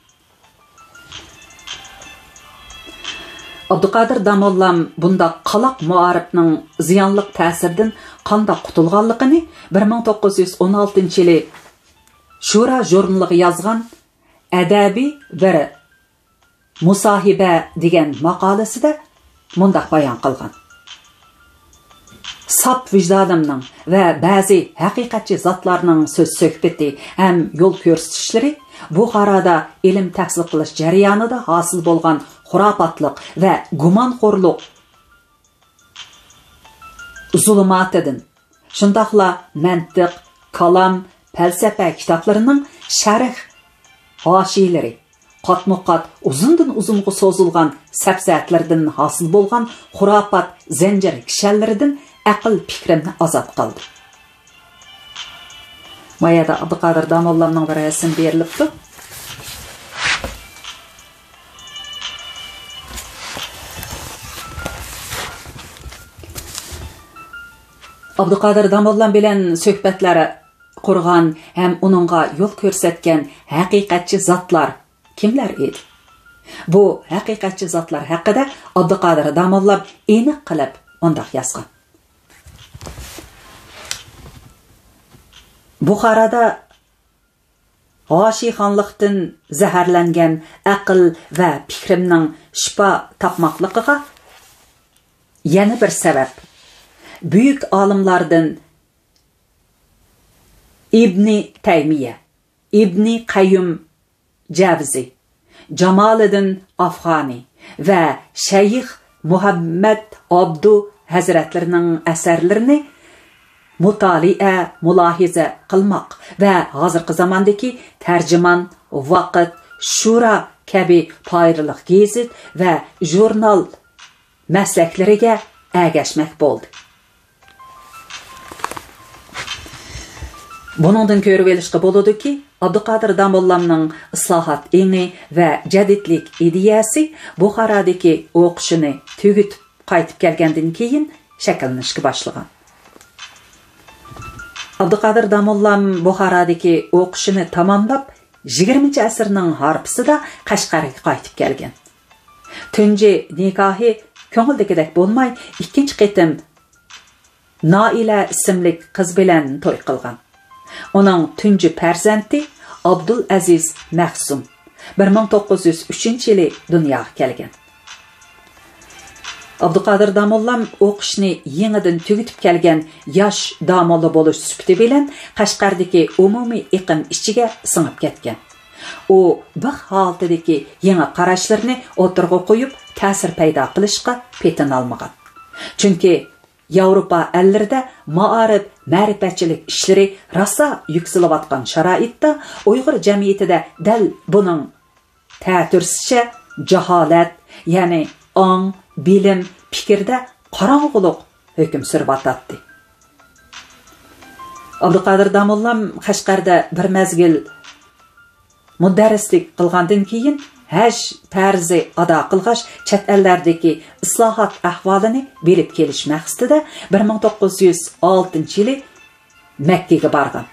ئابدۇقادىر داموللام بۇنداق قالاق مائارىپنىڭ زىيانلىق تەسىرىدىن قانداق قۇتۇلغانلىقىنى بىر مىڭ توققۇز يۈز ئون ئالتىنچى يىلى شۇرا ژۇرنىلىغا يازغان ئەدەبىي بىر مۇساھىبە دېگەن ماقالىسىدە مۇنداق بايان قىلغان: ساپ ۋىجدانىمنىڭ ۋە بەزى ھەقىقەتچى زاتلارنىڭ سۆز سۆھبىتى ھەم يول كۆرسىتىشلىرى بۇخارادا ئىلىم تەھسىل قىلىش جەريانىدا ھاسىل بولغان خۇراپاتلىق ۋە گۇمانخورلۇق زۇلۇماتىدىن، شۇنداقلا مەنتىق، كالام، پەلسەپە كىتابلىرىنىڭ شەرھ ھاشىيىلىرى، قاتمۇ قات ئۇزۇندىن ئۇزۇنغا سوزۇلغان سەپسەتىلىرىدىن ھاسىل بولغان خۇراپات زەنجىر كىشەنلىرىدىن ئەقىل پىكرىمنى ئازاد قىلدى. ما يەردە ئابدۇقادىر داموللامنىڭ بىر رەسىمى بېرىلىپتۇ. ئابدۇقادىر داموللام بىلەن سۆھبەتلەر قۇرغان ھەم ئۇنىڭغا يول كۆرسەتكەن ھەقىقەتچى زاتلار كىملەر ئىدى؟ بۇ ھەقىقەتچى زاتلار ھەققىدە ئابدۇقادىر داموللام ئېنىق قىلىپ مۇنداق يازغان: بۇخارادا غاشىخانلىقتىن زەھەرلەنگەن ئەقىل ۋە پىكرىمنىڭ شىپا تاپماقلىقىغا يەنە بىر سەۋەب، بۈيۈك ئالىملاردىن ئىبنى تەيمىيە، ئىبنى قەييۇم جەۋزى، جامالىدىن ئافغانى ۋە شەيخ مۇھەممەد ئابدۇ ھەزرەتلىرىنىڭ ئەسەرلىرىنى مۇتالىئە، مۇلاھىزە قىلماق ۋە ھازىرقى زاماندىكى تەرجىمان، ۋاقىت، شۇرا كەبى پايدىلىق گېزىت ۋە ژۇرنال مەسلەكلىرىگە ئەگەشمەك بولدى. بۇنىڭدىن كۆرۈۋېلىشقا بولىدۇكى، ئابدۇقادىر داموللامنىڭ ئىسلاھات ئېڭى ۋە جەدىدلىك ئىدىيەسى بۇخارادىكى ئوقۇشىنى تۈگىتىپ قايتىپ كەلگەندىن كېيىن شەكىللىنىشكە باشلىغان. ئابدۇقادىر داموللام بۇخارادىكى ئوقۇشىنى تاماملاپ، يىگىرمىنچى ئەسىرنىڭ ھارپىسىدا قەشقەرگە قايتىپ كەلگەن. تۇنجى نىكاھى كۆڭۈلدىكىدەك بولماي، ئىككىنچى قېتىم نائىلە ئىسىملىك قىز بىلەن توي قىلغان. ئۇنىڭ تۇنجى پەرزەنتى ئابدۇلئەزىز مەخسۇم بىر مىڭ توققۇز يۈز ئۈچىنچى يىلى دۇنياغا كەلگەن. ئابدۇقادىر داموللام ئوقۇشنى يېڭىدىن تۈگىتىپ كەلگەن ياش داموللا بولۇش سۈپىتى بىلەن قەشقەردىكى ئومۇمىي ئېقىم ئىچىگە سىڭىپ كەتكەن. ئۇ بىخ ھالىتىدىكى يېڭى قاراشلىرىنى ئوتتۇرىغا قويۇپ، تەسىر پەيدا قىلىشقا پېتىنالمىغان. چۈنكى ياۋروپا ئەللىرىدە مائارىپ، مەرىپەتچىلىك ئىشلىرى راسا يۈكسىلىۋاتقان شارائىتتا ئۇيغۇر جەمئىيىتىدە دەل بۇنىڭ تەتۈرىسىچە جاھالەت، يەنى ئاڭ، بىلىم، پىكىردە قاراڭغۇلۇق ھۆكۈم سۈرۈۋاتاتتى. ئابدۇقادىر داموللام قەشقەردە بىر مەزگىل مۇدەررىسلىك قىلغاندىن كېيىن، ھەج پەرزى ئادا قىلغاچ، چەت ئەللەردىكى ئىسلاھات ئەھۋالىنى بىلىپ كېلىش مەقسىتىدە بىر مىڭ توققۇز يۈز ئالتىنچى يىلى مەككىگە بارغان.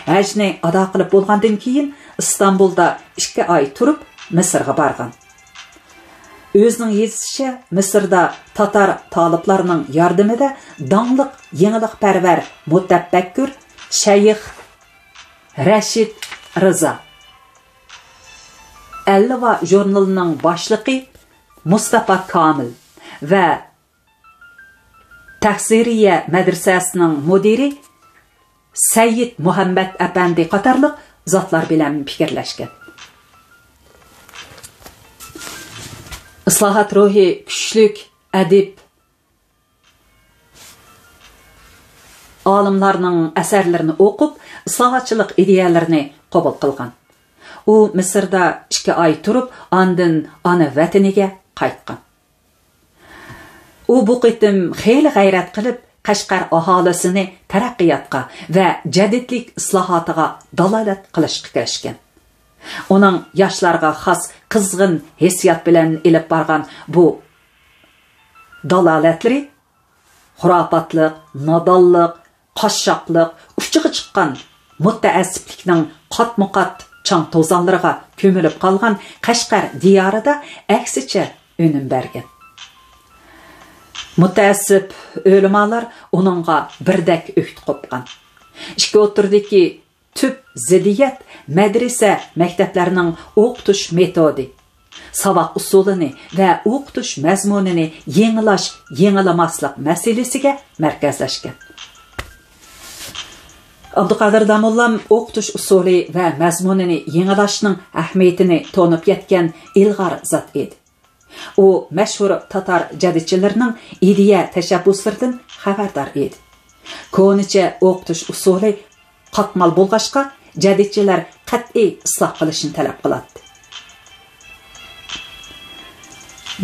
ھەجنى ئادا قىلىپ بولغاندىن كېيىن، ئىستانبۇلدا ئىككى ئاي تۇرۇپ، مىسىرغا بارغان. ئۆزىنىڭ يېزىشىچە، مىسىردا تاتار تالىپلارنىڭ ياردىمىدە داڭلىق يېڭىلىقپەرۋەر مۇتەپەككۇر شەيخ رەشىد رىزا، ئەللىۋا ژۇرنىلىنىڭ باشلىقى مۇستاپا كامىل ۋە تەھسىرىيە مەدرىسەسىنىڭ مۇدىرى سەييىد مۇھەممەد ئەپەندى قاتارلىق زاتلار بىلەن پىكىرلەشكەن. ئىسلاھات روھى كۈچلۈك ئەدىب، ئالىملارنىڭ ئەسەرلىرىنى ئوقۇپ، ئىسلاھاتچىلىق ئىدىيەلىرىنى قوبۇل قىلغان. ئۇ مىسىردا ئىككى ئاي تۇرۇپ، ئاندىن ئانا ۋەتىنىگە قايتقان. ئۇ بۇ قېتىم خېلى غەيرەت قىلىپ، قەشقەر ئاھالىسىنى تەرەققىياتقا ۋە جەدىدلىك ئىسلاھاتىغا دالالەت قىلىشقا كىرىشكەن. ئۇنىڭ ياشلارغا خاس قىزغىن ھېسسىيات بىلەن ئېلىپ بارغان بۇ دالالەتلىرى خۇراپاتلىق، نادانلىق، قاششاقلىق، ئۇچىغا چىققان مۇتەئەسسىپلىكنىڭ قاتمۇقات چاڭ-توزانلىرىغا كۆمۈلۈپ قالغان قەشقەر دىيارىدا ئەكسىچە ئۈنۈم بەرگەن. مۇتەئەسسىپ ئۆلىمالار ئۇنىڭغا بىردەك ئۆكتە قوپقان. ئىككى ئوتتۇرىدىكى تۈپ زىددىيەت مەدرىسە، مەكتەپلەرنىڭ ئوقۇتۇش مېتودى، ساۋاق ئۇسۇلىنى ۋە ئوقۇتۇش مەزمۇنىنى يېڭىلاش، يېڭىلىماسلىق مەسىلىسىگە مەركەزلەشكەن. ئابدۇقادىر داموللام ئوقۇتۇش ئۇسۇلى ۋە مەزمۇنىنى يېڭىلاشنىڭ ئەھمىيىتىنى تونۇپ يەتكەن ئىلغار زات ئىدى. ئۇ مەشھۇر تاتار جەدىدچىلىرىنىڭ ئىدىيە تەشەببۇسلىرىدىن خەۋەردار ئىدى. كونىچە ئوقۇتۇش ئۇسۇلى قاتمال بولغاچقا، جەدىدچىلەر قەتئىي ئىسلاھ قىلىشنى تەلەپ قىلاتتى.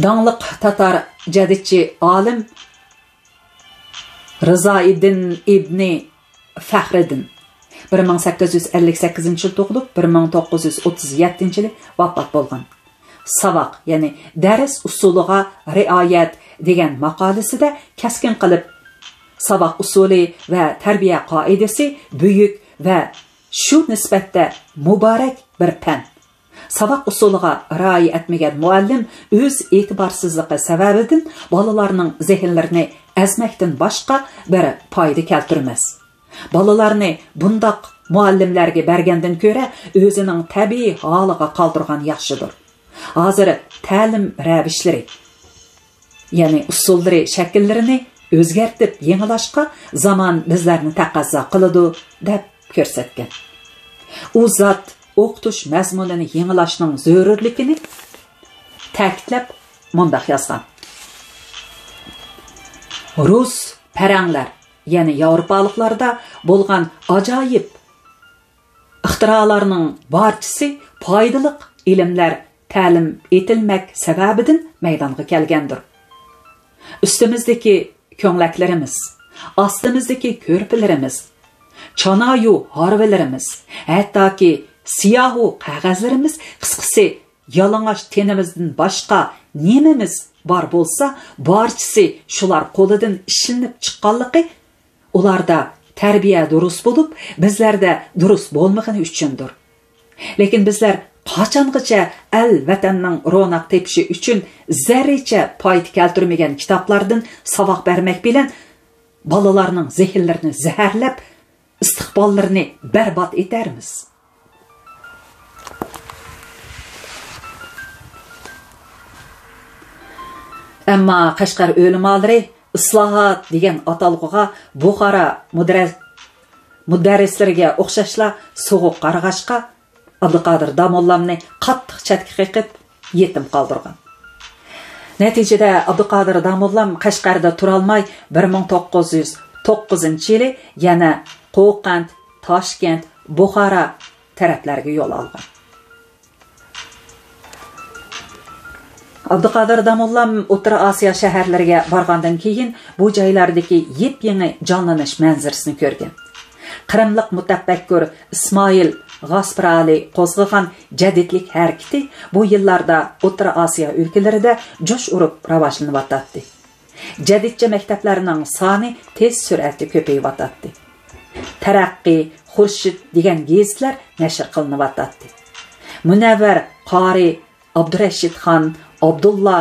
داڭلىق تاتار جەدىدچى ئالىم رىزائىدىن ئىبنى فەخرىدىن، بىر مىڭ سەككىز يۈز ئەللىك سەككىزىنچى يىل تۇغۇلۇپ، بىر مىڭ توققۇز يۈز ئوتتۇز يەتتىنچى يىلى ۋاپات بولغان. ساۋاق، يەنى دەرس ئۇسۇلىغا رىئايەت دېگەن ماقالىسىدە كەسكىن قىلىپ، ساۋاق ئۇسۇلى ۋە تەربىيە قائىدىسى بۈيۈك ۋە شۇ نىسبەتتە مۇبارەك بىر پەن. ساۋاق ئۇسۇلىغا رىئايە ئەتمىگەن مۇئەللىم ئۆز ئېتىبارسىزلىقى سەۋەبىدىن بالىلارنىڭ زېھىنلىرىنى ئەزمەكتىن باشقا بىر پايدا كەلتۈرمەس. بالىلارنى بۇنداق مۇئەللىملەرگە بەرگەندىن كۆرە ئۆزىنىڭ تەبىئىي ھالىغا قالدۇرغان ياخشىدۇر. ھازىر تەلىم رەۋىشلىرى، يەنى ئۇسۇللىرى، شەكىللىرىنى ئۆزگەرتىپ يېڭىلاشقا زامان بىزلەرنى تەقەززا قىلىدۇ، دەپ كۆرسەتكەن. ئۇ زات ئوقۇتۇش مەزمۇنىنى يېڭىلاشنىڭ زۆرۈرلۈكىنى تەكىتلەپ مۇنداق يازغان: رۇس، پەرەڭلەر، يەنى ياۋروپالىقلاردا بولغان ئاجايىپ ئىختىرالارنىڭ بارچىسى پايدىلىق ئىلىملەر تەلىم ئېتىلمەك سەۋەبىدىن مەيدانغا كەلگەندۇر. ئۈستىمىزدىكى كۆڭلەكلىرىمىز، ئاستىمىزدىكى كۆرپىلىرىمىز، چانايۇ ھارۋىلىرىمىز، ھەتتاكى سىياھۇ قەغەزلىرىمىز، قىسقىسى، يالىڭاچ تېنىمىزدىن باشقا نېمىمىز بار بولسا، بارچىسى شۇلار قولىدىن ئىشلىنىپ چىققانلىقى ئۇلاردا تەربىيە دۇرۇس بولۇپ، بىزلەردە دۇرۇس بولمىغىنى ئۈچۈندۇر. لېكىن بىزلەر قاچانغىچە ئەل ۋەتەننىڭ روناق تېپىشى ئۈچۈن زەررىچە پايدا كەلتۈرمىگەن كىتابلاردىن ساۋاق بەرمەك بىلەن بالىلارنىڭ زېھىنلىرىنى زەھەرلەپ، ئىستىقباللىرىنى بەربات ئېتەرمىز. ئەمما قەشقەر ئۆلىمالىرى ئىسلاھات دېگەن ئاتالغۇغا بۇخارا مۇدرەس-، مۇدەررىسلىرىگە ئوخشاشلا سوغۇق قارىغاچقا، ئابدۇقادىر داموللامنى قاتتىق چەتكە قېقىپ، يېتىم قالدۇرغان. نەتىجىدە، ئابدۇقادىر داموللام قەشقەردە تۇرالماي، بىر مىڭ توققۇز يۈز توققۇزىنچى يىلى يەنە قوقەنت، تاشكەنت، بۇخارا تەرەپلەرگە يول ئالغان. ئابدۇقادىر داموللام ئوتتۇرا ئاسىيا شەھەرلىرىگە بارغاندىن كېيىن، بۇ جايلاردىكى يېپيېڭى جانلىنىش مەنزىرىسىنى كۆرگەن. قىرىملىق مۇتەپەككۇر ئىسمائىل غاسپىرالى قوزغىغان جەدىدلىك ھەرىكىتى بۇ يىللاردا ئوتتۇرا ئاسىيا ئۆلكىلىرىدە جۇش ئۇرۇپ راۋاجلىنىۋاتاتتى. جەدىدچە مەكتەپلەرنىڭ سانى تېز سۈرئەتتە كۆپىيىۋاتاتتى. تەرەققىي، خۇرشىد دېگەن گېزىتلەر نەشر قىلىنىۋاتاتتى. مۇنەۋۋەر، قارى، ئابدۇرەشىت خان، ئابدۇللا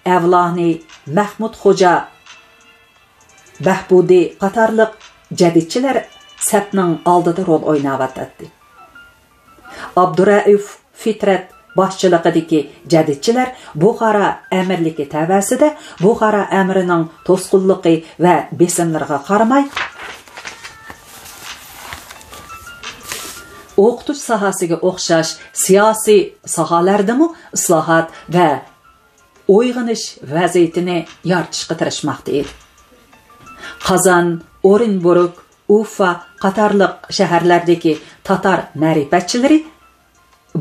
ئەۋلانى، مەھمۇد خوجا، بەھبۇدى قاتارلىق جەدىدچىلەر سەپنىڭ ئالدىدا رول ئويناۋاتاتتى. ئابدۇرەئۇف فىترەت باشچىلىقىدىكى جەدىدچىلەر بۇخارا ئەمىرلىكى تەۋەسىدە بۇخارا ئەمىرىنىڭ توسقۇنلۇقى ۋە بېسىملىرىغا قارىماي، ئوقۇتۇش ساھەسىگە ئوخشاش سىياسىي ساھەلەردىمۇ ئىسلاھات ۋە ئويغىنىش ۋەزىيىتىنى يارىتىشقا تىرىشماقتا ئىدى. قازان، ئورېنبۇرگ، ئۇفا قاتارلىق شەھەرلەردىكى تاتار مەرىپەتچىلىرى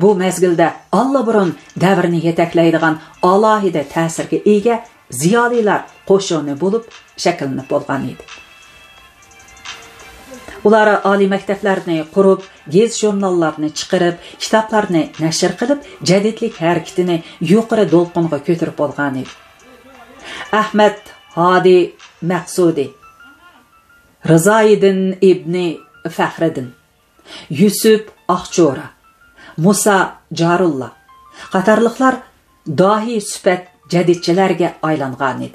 بۇ مەزگىلدە ئاللىبۇرۇن دەۋرنى يېتەكلەيدىغان ئالاھىدە تەسىرگە ئىگە زىيالىيلار قوشۇنى بولۇپ شەكىللىنىپ بولغان ئىدى. ئۇلار ئالىي مەكتەپلەرنى قۇرۇپ، گېزىت-ژۇرناللارنى چىقىرىپ، كىتابلارنى نەشر قىلىپ، جەدىدلىك ھەرىكىتىنى يۇقىرى دولقۇنغا كۆتۈرۈپ بولغان ئىدى. ئەھمەد ھادى مەقسۇدى، رىزايىدىن ئىبنى فەخرىدىن، يۈسۈپ ئاقچورا، مۇسا جارۇللا قاتارلىقلار داھىي سۈپەت جەدىدچىلەرگە ئايلانغانىدى.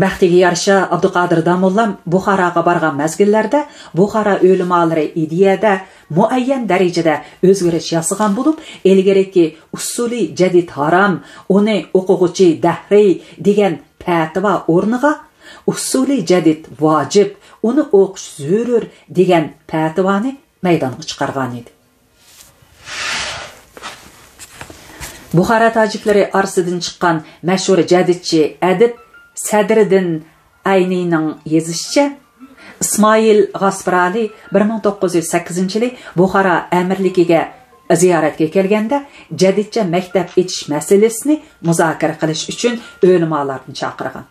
بەختىگە يارىشا، ئابدۇقادىر داموللام بۇخاراغا بارغان مەزگىللەردە بۇخارا ئۆلىمالىرى ئىدىيەدە مۇئەييەن دەرىجىدە ئۆزگىرىش ياسىغان بولۇپ، ئىلگىرىكى ئۇسسۇلى جەدىد ھارام، ئۇنى ئوقۇغۇچى دەھرىي دېگەن پەتىۋا ئورنىغا ئۇسسۇلى جەدىد ۋاجىپ، ئۇنى ئوقۇش زۆرۈر دېگەن پەتىۋانى مەيدانغا چىقارغانىدى. بۇخارا تاجىكلىرى ئارىسىدىن چىققان مەشھۇر جەدىدچى ئەدىب سەدرىدىن ئەينىنىڭ يېزىشىچە، ئىسمائىل غاسپىرالى بىر مىڭ توققۇز يۈز سەككىزىنچى يىلى بۇخارا ئەمىرلىكىگە زىيارەتكە كەلگەندە، جەدىدچە مەكتەپ ئېچىش مەسىلىسىنى مۇزاكىرە قىلىش ئۈچۈن ئۆلىمالاردىن چاقىرغان.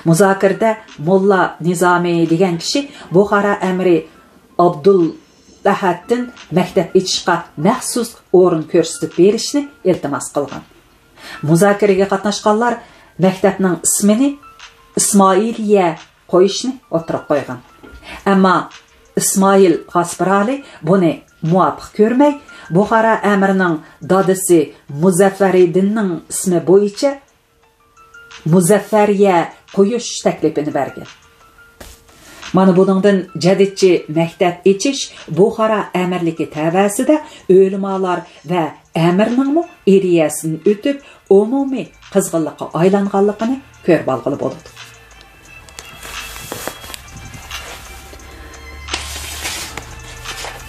مۇزاكىرىدە موللا نىزامى دېگەن كىشى بۇخارا ئەمىرى ئابدۇل ئەھەدتىن مەكتەپ ئېچىشقا مەخسۇس ئورۇن كۆرسىتىپ بېرىشنى ئىلتىماس قىلغان. مۇزاكىرىگە قاتناشقانلار مەكتەپنىڭ ئىسمىنى ئىسمائىلىيە قويۇشنى ئوتتۇرىغا قويغان. ئەمما ئىسمائىل غاسپىرالى بۇنى مۇۋاپىق كۆرمەي، بۇخارا ئەمىرىنىڭ دادىسى مۇزەففەرىدىننىڭ ئىسمى بويىچە مۇزەففەرىيە قويۇش تەكلىپىنى بەرگەن. مانا بۇنىڭدىن جەدىدچى مەكتەپ ئېچىش بۇخارا ئەمىرلىكى تەۋەسىدە ئۆلىمالار ۋە ئەمىرنىڭمۇ ئىدىيەسىدىن ئۆتۈپ، ئومۇمىي قىزغىنلىققا ئايلانغانلىقىنى كۆرۈپ ئالغىلى بولىدۇ.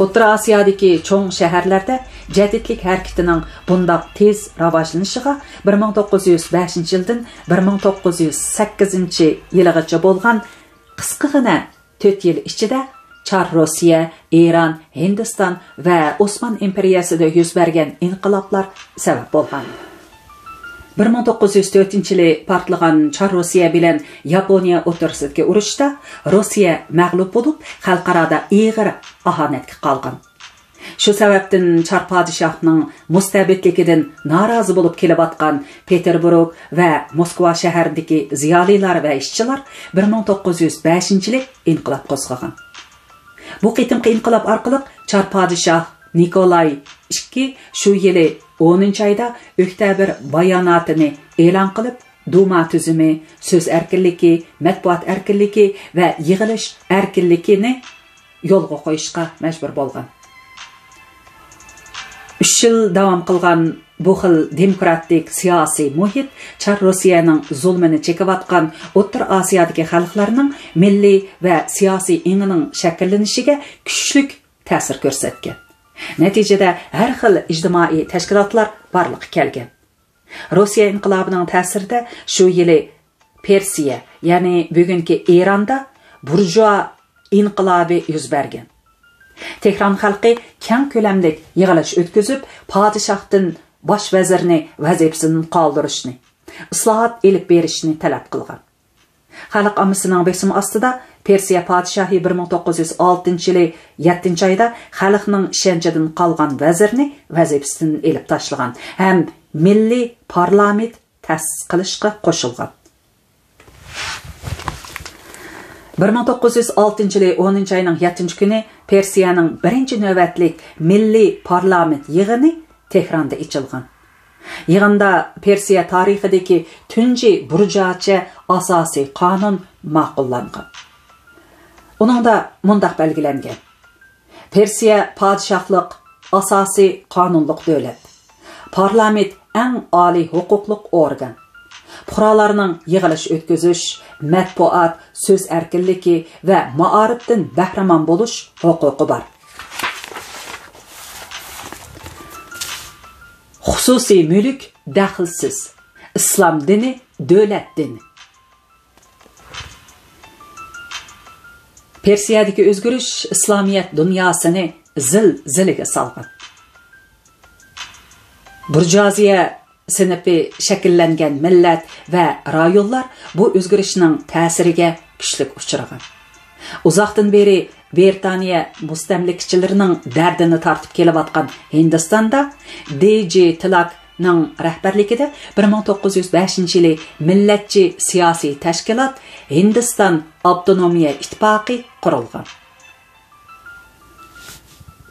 ئوتتۇرا ئاسىيادىكى چوڭ شەھەرلەردە جەدىدلىك ھەرىكىتىنىڭ بۇنداق تېز راۋاجلىنىشىغا بىر مىڭ توققۇز يۈز بەشىنچى يىلدىن بىر مىڭ توققۇز يۈز سەككىزىنچى يىلىغىچە بولغان قىسقىغىنە تۆت يىل ئىچىدە چار روسىيە، ئىران، ھىندىستان ۋە ئوسمان ئىمپېرىيەسىدە يۈز بەرگەن ئىنقىلابلار سەۋەب بولغان. بىر مىڭ توققۇز يۈز تۆتىنچى يىلى پارتلىغان چار روسىيە بىلەن ياپونىيە ئوتتۇرىسىدىكى ئۇرۇشتا روسىيە مەغلۇپ بولۇپ، خەلقئارادا ئېغىر ئاھانەتكە قالغان. شۇ سەۋەبتىن چار پادىشاھنىڭ مۇستەبىتلىكىدىن نارازى بولۇپ كېلىۋاتقان پېتېربۇرگ ۋە موسكۋا شەھىرىدىكى زىيالىيلار ۋە ئىشچىلار بىر مىڭ توققۇز يۈز بەشىنچى يىلى ئىنقىلاب قوزغىغان. بۇ قېتىمقى ئىنقىلاب ئارقىلىق چار پادىشاھ نىكولاي ئىككى شۇ يىلى ئونىنچى ئايدا ئۆكتەبىر باياناتىنى ئېلان قىلىپ، دۇما تۈزۈمى، سۆز ئەركىنلىكى، مەتبۇئات ئەركىنلىكى ۋە يىغىلىش ئەركىنلىكىنى يولغا قويۇشقا مەجبۇر بولغان. ئۈچ يىل داۋام قىلغان بۇ خىل دېموكراتىك سىياسىي مۇھىت چار روسىيەنىڭ زۇلمىنى چېكىۋاتقان ئوتتۇرا ئاسىيادىكى خەلقلەرنىڭ مىللىي ۋە سىياسىي ئېڭىنىڭ شەكىللىنىشىگە كۈچلۈك تەسىر كۆرسەتكەن. نەتىجىدە ھەر خىل ئىجتىمائىي تەشكىلاتلار بارلىققا كەلگەن. روسىيە ئىنقىلابىنىڭ تەسىرىدە شۇ يىلى پېرسىيە، يەنى بۈگۈنكى ئىراندا بۇرژۇئا ئىنقىلابى يۈز بەرگەن. تېھران خەلقى كەڭ كۆلەملىك يىغىلىش ئۆتكۈزۈپ، پادىشاھتىن باش ۋەزىرنى ۋەزىپىسىدىن قالدۇرۇشنى، ئىسلاھات ئېلىپ بېرىشنى تەلەپ قىلغان. خەلق ئاممىسىنىڭ بېسىمى ئاستىدا پېرسىيە پادىشاھى بىر مىڭ توققۇز يۈز ئالتىنچى يىلى يەتتىنچى ئايدا خەلقنىڭ ئىشەنچىدىن قالغان ۋەزىرنى ۋەزىپىسىدىن ئېلىپ تاشلىغان ھەم مىللىي پارلامېنت تەسىس قىلىشقا قوشۇلغان. بىر مىڭ توققۇز يۈز ئالتىنچى يىلى ئونىنچى ئاينىڭ يەتتىنچى كۈنى پېرسىيەنىڭ بىرىنچى نۆۋەتلىك مىللىي پارلامېنت يىغىنى تېھراندا ئېچىلغان. يىغىندا پېرسىيە تارىخىدىكى تۇنجى بۇرجۇئاچە ئاساسىي قانۇن ماقۇللانغان. ئۇنىڭدا مۇنداق بەلگىلەنگەن: پېرسىيە پادىشاھلىق ئاساسىي قانۇنلۇق دۆلەت. پارلامېنت ئەڭ ئالىي ھوقۇقلۇق ئورگان. پۇقرالارنىڭ يىغىلىش ئۆتكۈزۈش، مەتبۇئات، سۆز ئەركىنلىكى ۋە مائارىپتىن بەھرىمەن بولۇش ھوقۇقى بار. خۇسۇسىي مۈلۈك دەخلىسىز. ئىسلام دىنى دۆلەت دىنى. پېرسىيەدىكى ئۆزگىرىش ئىسلامىيەت دۇنياسىنى زىلزىلىگە سالغان. بۇرژۇئازىيە سىنىپى شەكىللەنگەن مىللەت ۋە رايونلار بۇ ئۆزگىرىشنىڭ تەسىرىگە كۈچلۈك ئۇچرىغان. ئۇزاقتىن بېرى بىرىتانىيە مۇستەملىكىچىلىرىنىڭ دەردىنى تارتىپ كېلىۋاتقان ھىندىستاندا دى جى تىلاكنىڭ رەھبەرلىكىدە بىر مىڭ توققۇز يۈز بەشىنچى يىلى مىللەتچى سىياسىي تەشكىلات ھىندىستان ئاپتونومىيە ئىتتىپاقى قۇرۇلغان.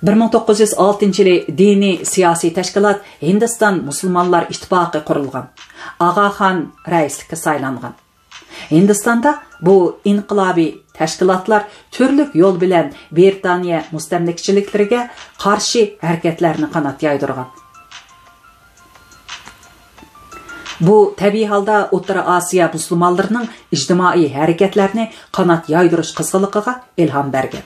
بىر مىڭ توققۇز يۈز ئالتىنچى يىلى دىنىي سىياسىي تەشكىلات ھىندىستان مۇسۇلمانلار ئىتتىپاقى قۇرۇلغان. ئاغاخان رەئىسلىككە سايلانغان. ھىندىستاندا بۇ ئىنقىلابىي تەشكىلاتلار تۈرلۈك يول بىلەن بىرىتانىيە مۇستەملىكىچىلىكلىرىگە قارشى ھەرىكەتلەرنى قانات يايدۇرغان. بۇ تەبىئىي ھالدا ئوتتۇرا ئاسىيا مۇسۇلمانلىرىنىڭ ئىجتىمائىي ھەرىكەتلەرنى قانات يايدۇرۇش قىزغىنلىقىغا ئىلھام بەرگەن.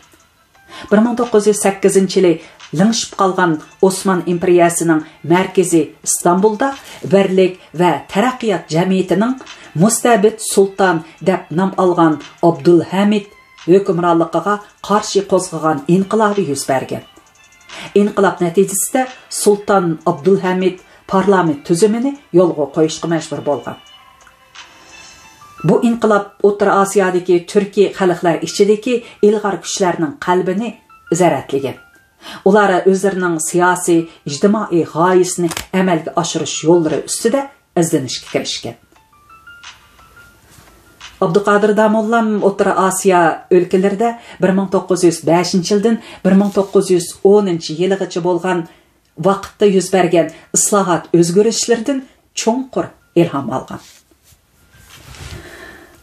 بىر مىڭ توققۇز يۈز سەككىزىنچى يىلى لىڭشىپ قالغان ئوسمان ئىمپېرىيەسىنىڭ مەركىزى ئىستانبۇلدا بىرلىك ۋە تەرەققىيات جەمئىيىتىنىڭ مۇستەبىت سۇلتان دەپ نام ئالغان ئابدۇلھەمىد ھۆكۈمرانلىقىغا قارشى قوزغىغان ئىنقىلابى يۈز بەرگەن. ئىنقىلاب نەتىجىسىدە سۇلتان ئابدۇلھەمىد پارلامېنت تۈزۈمىنى يولغا قويۇشقا مەجبۇر بولغان. بۇ ئىنقىلاب ئوتتۇرا ئاسىيادىكى تۈركىي خەلقلەر ئىچىدىكى ئىلغار كۈچلەرنىڭ قەلبىنى زەرەتلىگەن. ئۇلار ئۆزلىرىنىڭ سىياسىي، ئىجتىمائىي غايىسىنى ئەمەلگە ئاشۇرۇش يوللىرى ئۈستىدە ئىزدىنىشكە كىرىشكەن. ئابدۇقادىر داموللام ئوتتۇرا ئاسىيا ئۆلكىلىرىدە بىر مىڭ توققۇز يۈز بەشىنچى يىلدىن بىر مىڭ توققۇز يۈز ئونىنچى يىلىغىچە بولغان ۋاقىتتا يۈز بەرگەن ئىسلاھات ئۆزگىرىشلىرىدىن چوڭقۇر ئىلھام ئالغان.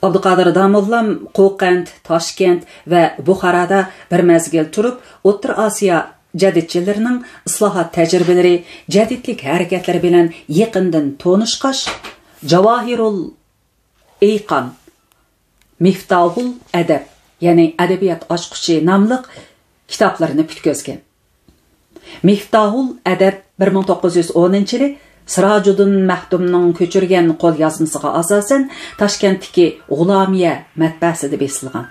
ئابدۇقادىر داموللام قوقەنت، تاشكەنت ۋە بۇخارادا بىر مەزگىل تۇرۇپ، ئوتتۇرا ئاسىيا جەدىدچىلىرىنىڭ ئىسلاھات تەجرىبىلىرى، جەدىدلىك ھەرىكەتلىرى بىلەن يېقىندىن تونۇشقاچ، جاۋاھىرۇل ئېيقان، مىفتاھۇل ئەدەب، يەنى ئەدەبىيات ئاچقۇچى ناملىق كىتابلىرىنى پۈتكۈزگەن. مىفتاھۇل ئەدەب بىر مىڭ توققۇز يۈز ئونىنچى يىلى سىراجۇددىن مەختۇمنىڭ كۆچۈرگەن قوليازمىسىغا ئاساسەن تاشكەنتتىكى غۇلامىيە مەتبەسىدە بېسىلغان.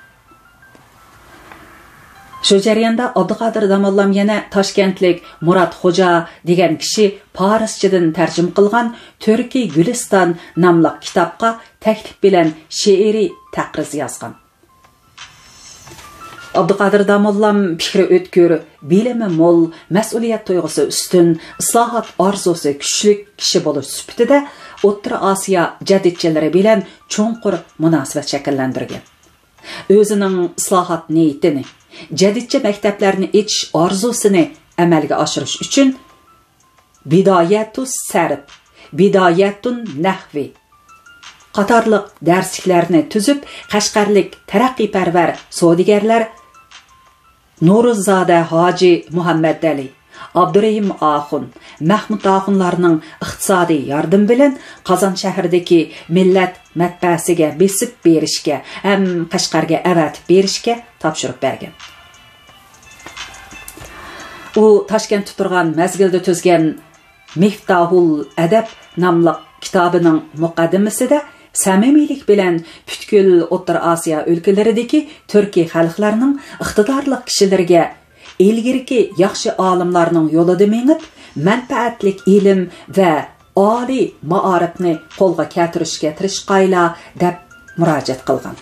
شۇ جەرياندا ئابدۇقادىر داموللام يەنە تاشكەنتلىك مۇرات خوجا دېگەن كىشى پارسچىدىن تەرجىمە قىلغان تۈركىي گۈلىستان ناملىق كىتابقا تەكلىپ بىلەن شېئىرىي تەقرىز يازغان. ئابدۇقادىر داموللام پىكرى ئۆتكۈر، بىلىمى مول، مەسئۇلىيەت تۇيغۇسى ئۈستۈن، ئىسلاھات ئارزۇسى كۈچلۈك كىشى بولۇش سۈپىتىدە ئوتتۇرا ئاسىيا جەدىدچىلىرى بىلەن چوڭقۇر مۇناسىۋەت شەكىللەندۈرگەن. ئۆزىنىڭ ئىسلاھات نىيىتىنى، جەدىدچە مەكتەپلەرنى ئېچىش ئارزۇسىنى ئەمەلگە ئاشۇرۇش ئۈچۈن بىدايەتۇ سەرپ، بىدايەتۇن نەھۋى قاتارلىق دەرسلىكلەرنى تۈزۈپ، قەشقەرلىك تەرەققىيپەرۋەر سودىگەرلەر نورۇززادە ھاجى مۇھەممەتئەلى، ئابدۇرېھىم ئاخۇن، مەھمۇت ئاخۇنلارنىڭ ئىقتىسادىي ياردىمى بىلەن قازان شەھىرىدىكى مىللەت مەتبەئەسىگە بېسىپ بېرىشكە ھەم قەشقەرگە ئەۋەتىپ بېرىشكە تاپشۇرۇپ بەرگەن. ئۇ تاشكەنتتە تۇرغان مەزگىلدە تۈزگەن مىفتاھۇل ئەدەب ناملىق كىتابىنىڭ مۇقەددىمىسىدە سەمىمىيلىك بىلەن پۈتكۈل ئوتتۇرا ئاسىيا ئۆلكىلىرىدىكى تۈركىي خەلقلەرنىڭ ئىقتىدارلىق كىشىلىرىگە ئىلگىرىكى ياخشى ئالىملارنىڭ يولىدا مېڭىپ، مەنپەئەتلىك ئىلىم ۋە ئالىي مائارىپنى قولغا كەلتۈرۈشكە تىرىشقايلا، دەپ مۇراجىئەت قىلغان.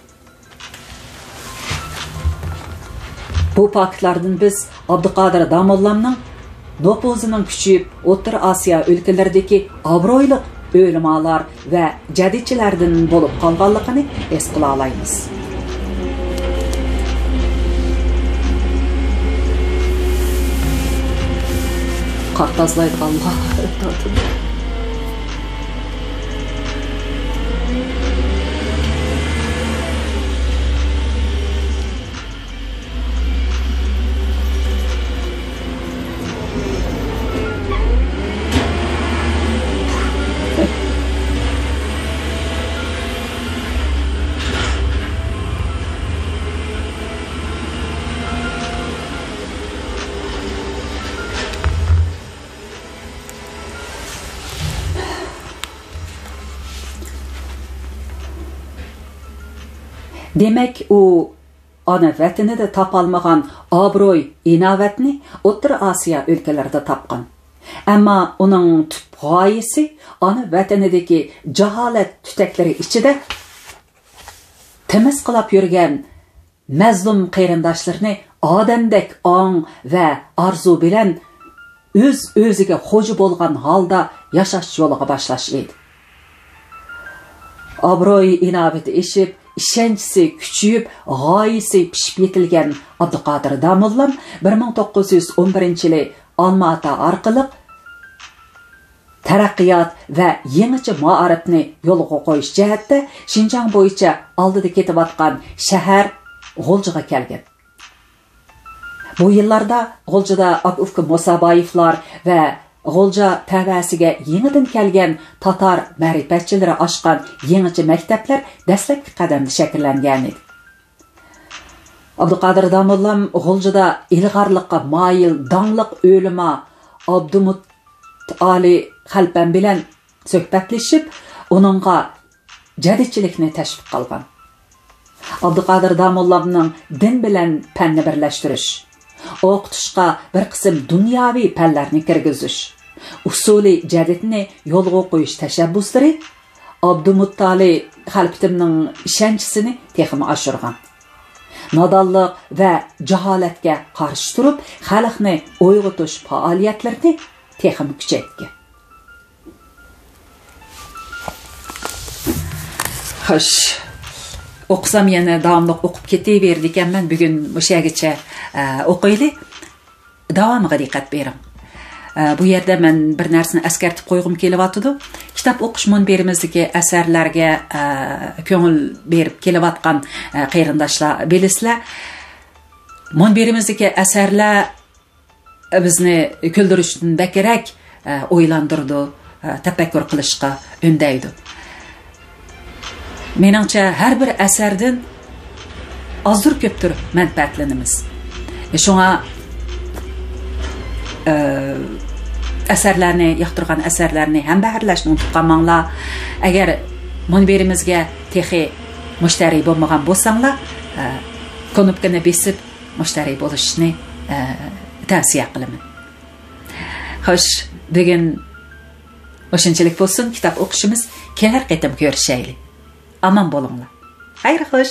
بۇ پاكىتلاردىن بىز ئابدۇقادىر داموللامنىڭ نوپۇزىنىڭ كۈچىيىپ، ئوتتۇرا ئاسىيا ئۆلكىلىرىدىكى ئابرۇيلۇق ئۆلىمالار ۋە جەدىدچىلەردىن بولۇپ قالغانلىقىنى ھېس قىلالايمىز. قار تازىلايدىغانلار تارتىدۇ. دېمەك، ئۇ ئانا ۋەتىنىدە تاپالمىغان ئابرۇي-ئىناۋەتنى ئوتتۇرا ئاسىيا ئۆلكىلىرىدە تاپقان. ئەمما ئۇنىڭ تۈپ غايىسى ئانا ۋەتىنىدىكى جاھالەت تۈتەكلىرى ئىچىدە تىمىسقىلاپ يۈرگەن مەزلۇم قېرىنداشلىرىنى ئادەمدەك ئاڭ ۋە ئارزۇ بىلەن ئۆز-ئۆزىگە خوجا بولغان ھالدا ياشاش يولىغا باشلاش ئىدى. ئابرۇي-ئىناۋىتى ئېشىپ، ئىشەنچىسى كۈچىيىپ، غايىسى پىشىپ يېتىلگەن ئابدۇقادىر داموللام بىر مىڭ توققۇز يۈز ئون بىرىنچى يىلى ئالما ئاتا ئارقىلىق تەرەققىيات ۋە يېڭىچە مائارىپنى يولغا قويۇش جەھەتتە شىنجاڭ بويىچە ئالدىدا كېتىۋاتقان شەھەر غۇلجىغا كەلگەن. بۇ يىللاردا غۇلجىدا ئاكا-ئۇكا مۇسابايېۋلار ۋە غۇلجا تەۋەسىگە يېڭىدىن كەلگەن تاتار مەرىپەتچىلىرى ئاچقان يېڭىچە مەكتەپلەر دەسلەپكى قەدەمدە شەكىللەنگەنىدى. ئابدۇقادىر داموللام غۇلجىدا ئىلغارلىققا مايىل داڭلىق ئۆلىما ئابدۇمۇتئالى خەلپەم بىلەن سۆھبەتلىشىپ، ئۇنىڭغا جەدىدچىلىكنى تەشۋىق قىلغان. ئابدۇقادىر داموللامنىڭ دىن بىلەن پەننى بىرلەشتۈرۈش، ئوقۇتۇشقا بىر قىسىم دۇنياۋى پەنلەرنى كىرگۈزۈش، ئۇسۇلى جەدىدنى يولغا قويۇش تەشەببۇسلىرى ئابدۇمۇتتالى خەلپىتىمنىڭ ئىشەنچىسىنى تېخىمۇ ئاشۇرغان. نادانلىق ۋە جاھالەتكە قارشى تۇرۇپ، خەلقنى ئويغىتىش پائالىيەتلىرىنى تېخىمۇ كۈچەيتكەن. خوش. ئوقۇسام يەنە داۋاملىق ئوقۇپ كېتىۋېرىدىكەنمەن. بۈگۈن مۇشۇ يەرگىچە، ئە، ئوقۇيلى. داۋامىغا دىققەت بېرىڭ. ئە، بۇ يەردە مەن بىر نەرسىنى ئەسكەرتىپ قويغۇم كېلىۋاتىدۇ. كىتاب ئوقۇش مۇنبىرىمىزدىكى ئەسەرلەرگە، ئە، كۆڭۈل بېرىپ كېلىۋاتقان، ئە، قېرىنداشلار بىلىسىلەر. مۇنبىرىمىزدىكى ئەسەرلەر بىزنى كۈلدۈرۈشتىن بەكرەك، ئە، ئويلاندۇرىدۇ، ئە، تەپەككۇر قىلىشقا ئۈندەيدۇ. مېنىڭچە، ھەر بىر ئەسەردىن ئازدۇر كۆپتۇر مەنپەئەتلىنىمىز. شۇڭا، ئە، ئەسەرلەرنى، ياقتۇرغان ئەسەرلەرنى ھەمبەھىرلەشنى ئۇنتۇپ قالماڭلار. ئەگەر مۇنبىرىمىزگە تېخى مۇشتەرى بولمىغان بولساڭلار، ئە، كۇنۇپكىنى بېسىپ، مۇشتەرى بولۇشنى، ئە، تەۋسىيە قىلىمەن. خوش، بۈگۈن مۇشۇنچىلىك بولسۇن كىتاب ئوقۇشىمىز. كېلەر قېتىم كۆرۈشەيلى. ئامان بولۇڭلار. خەير خوش.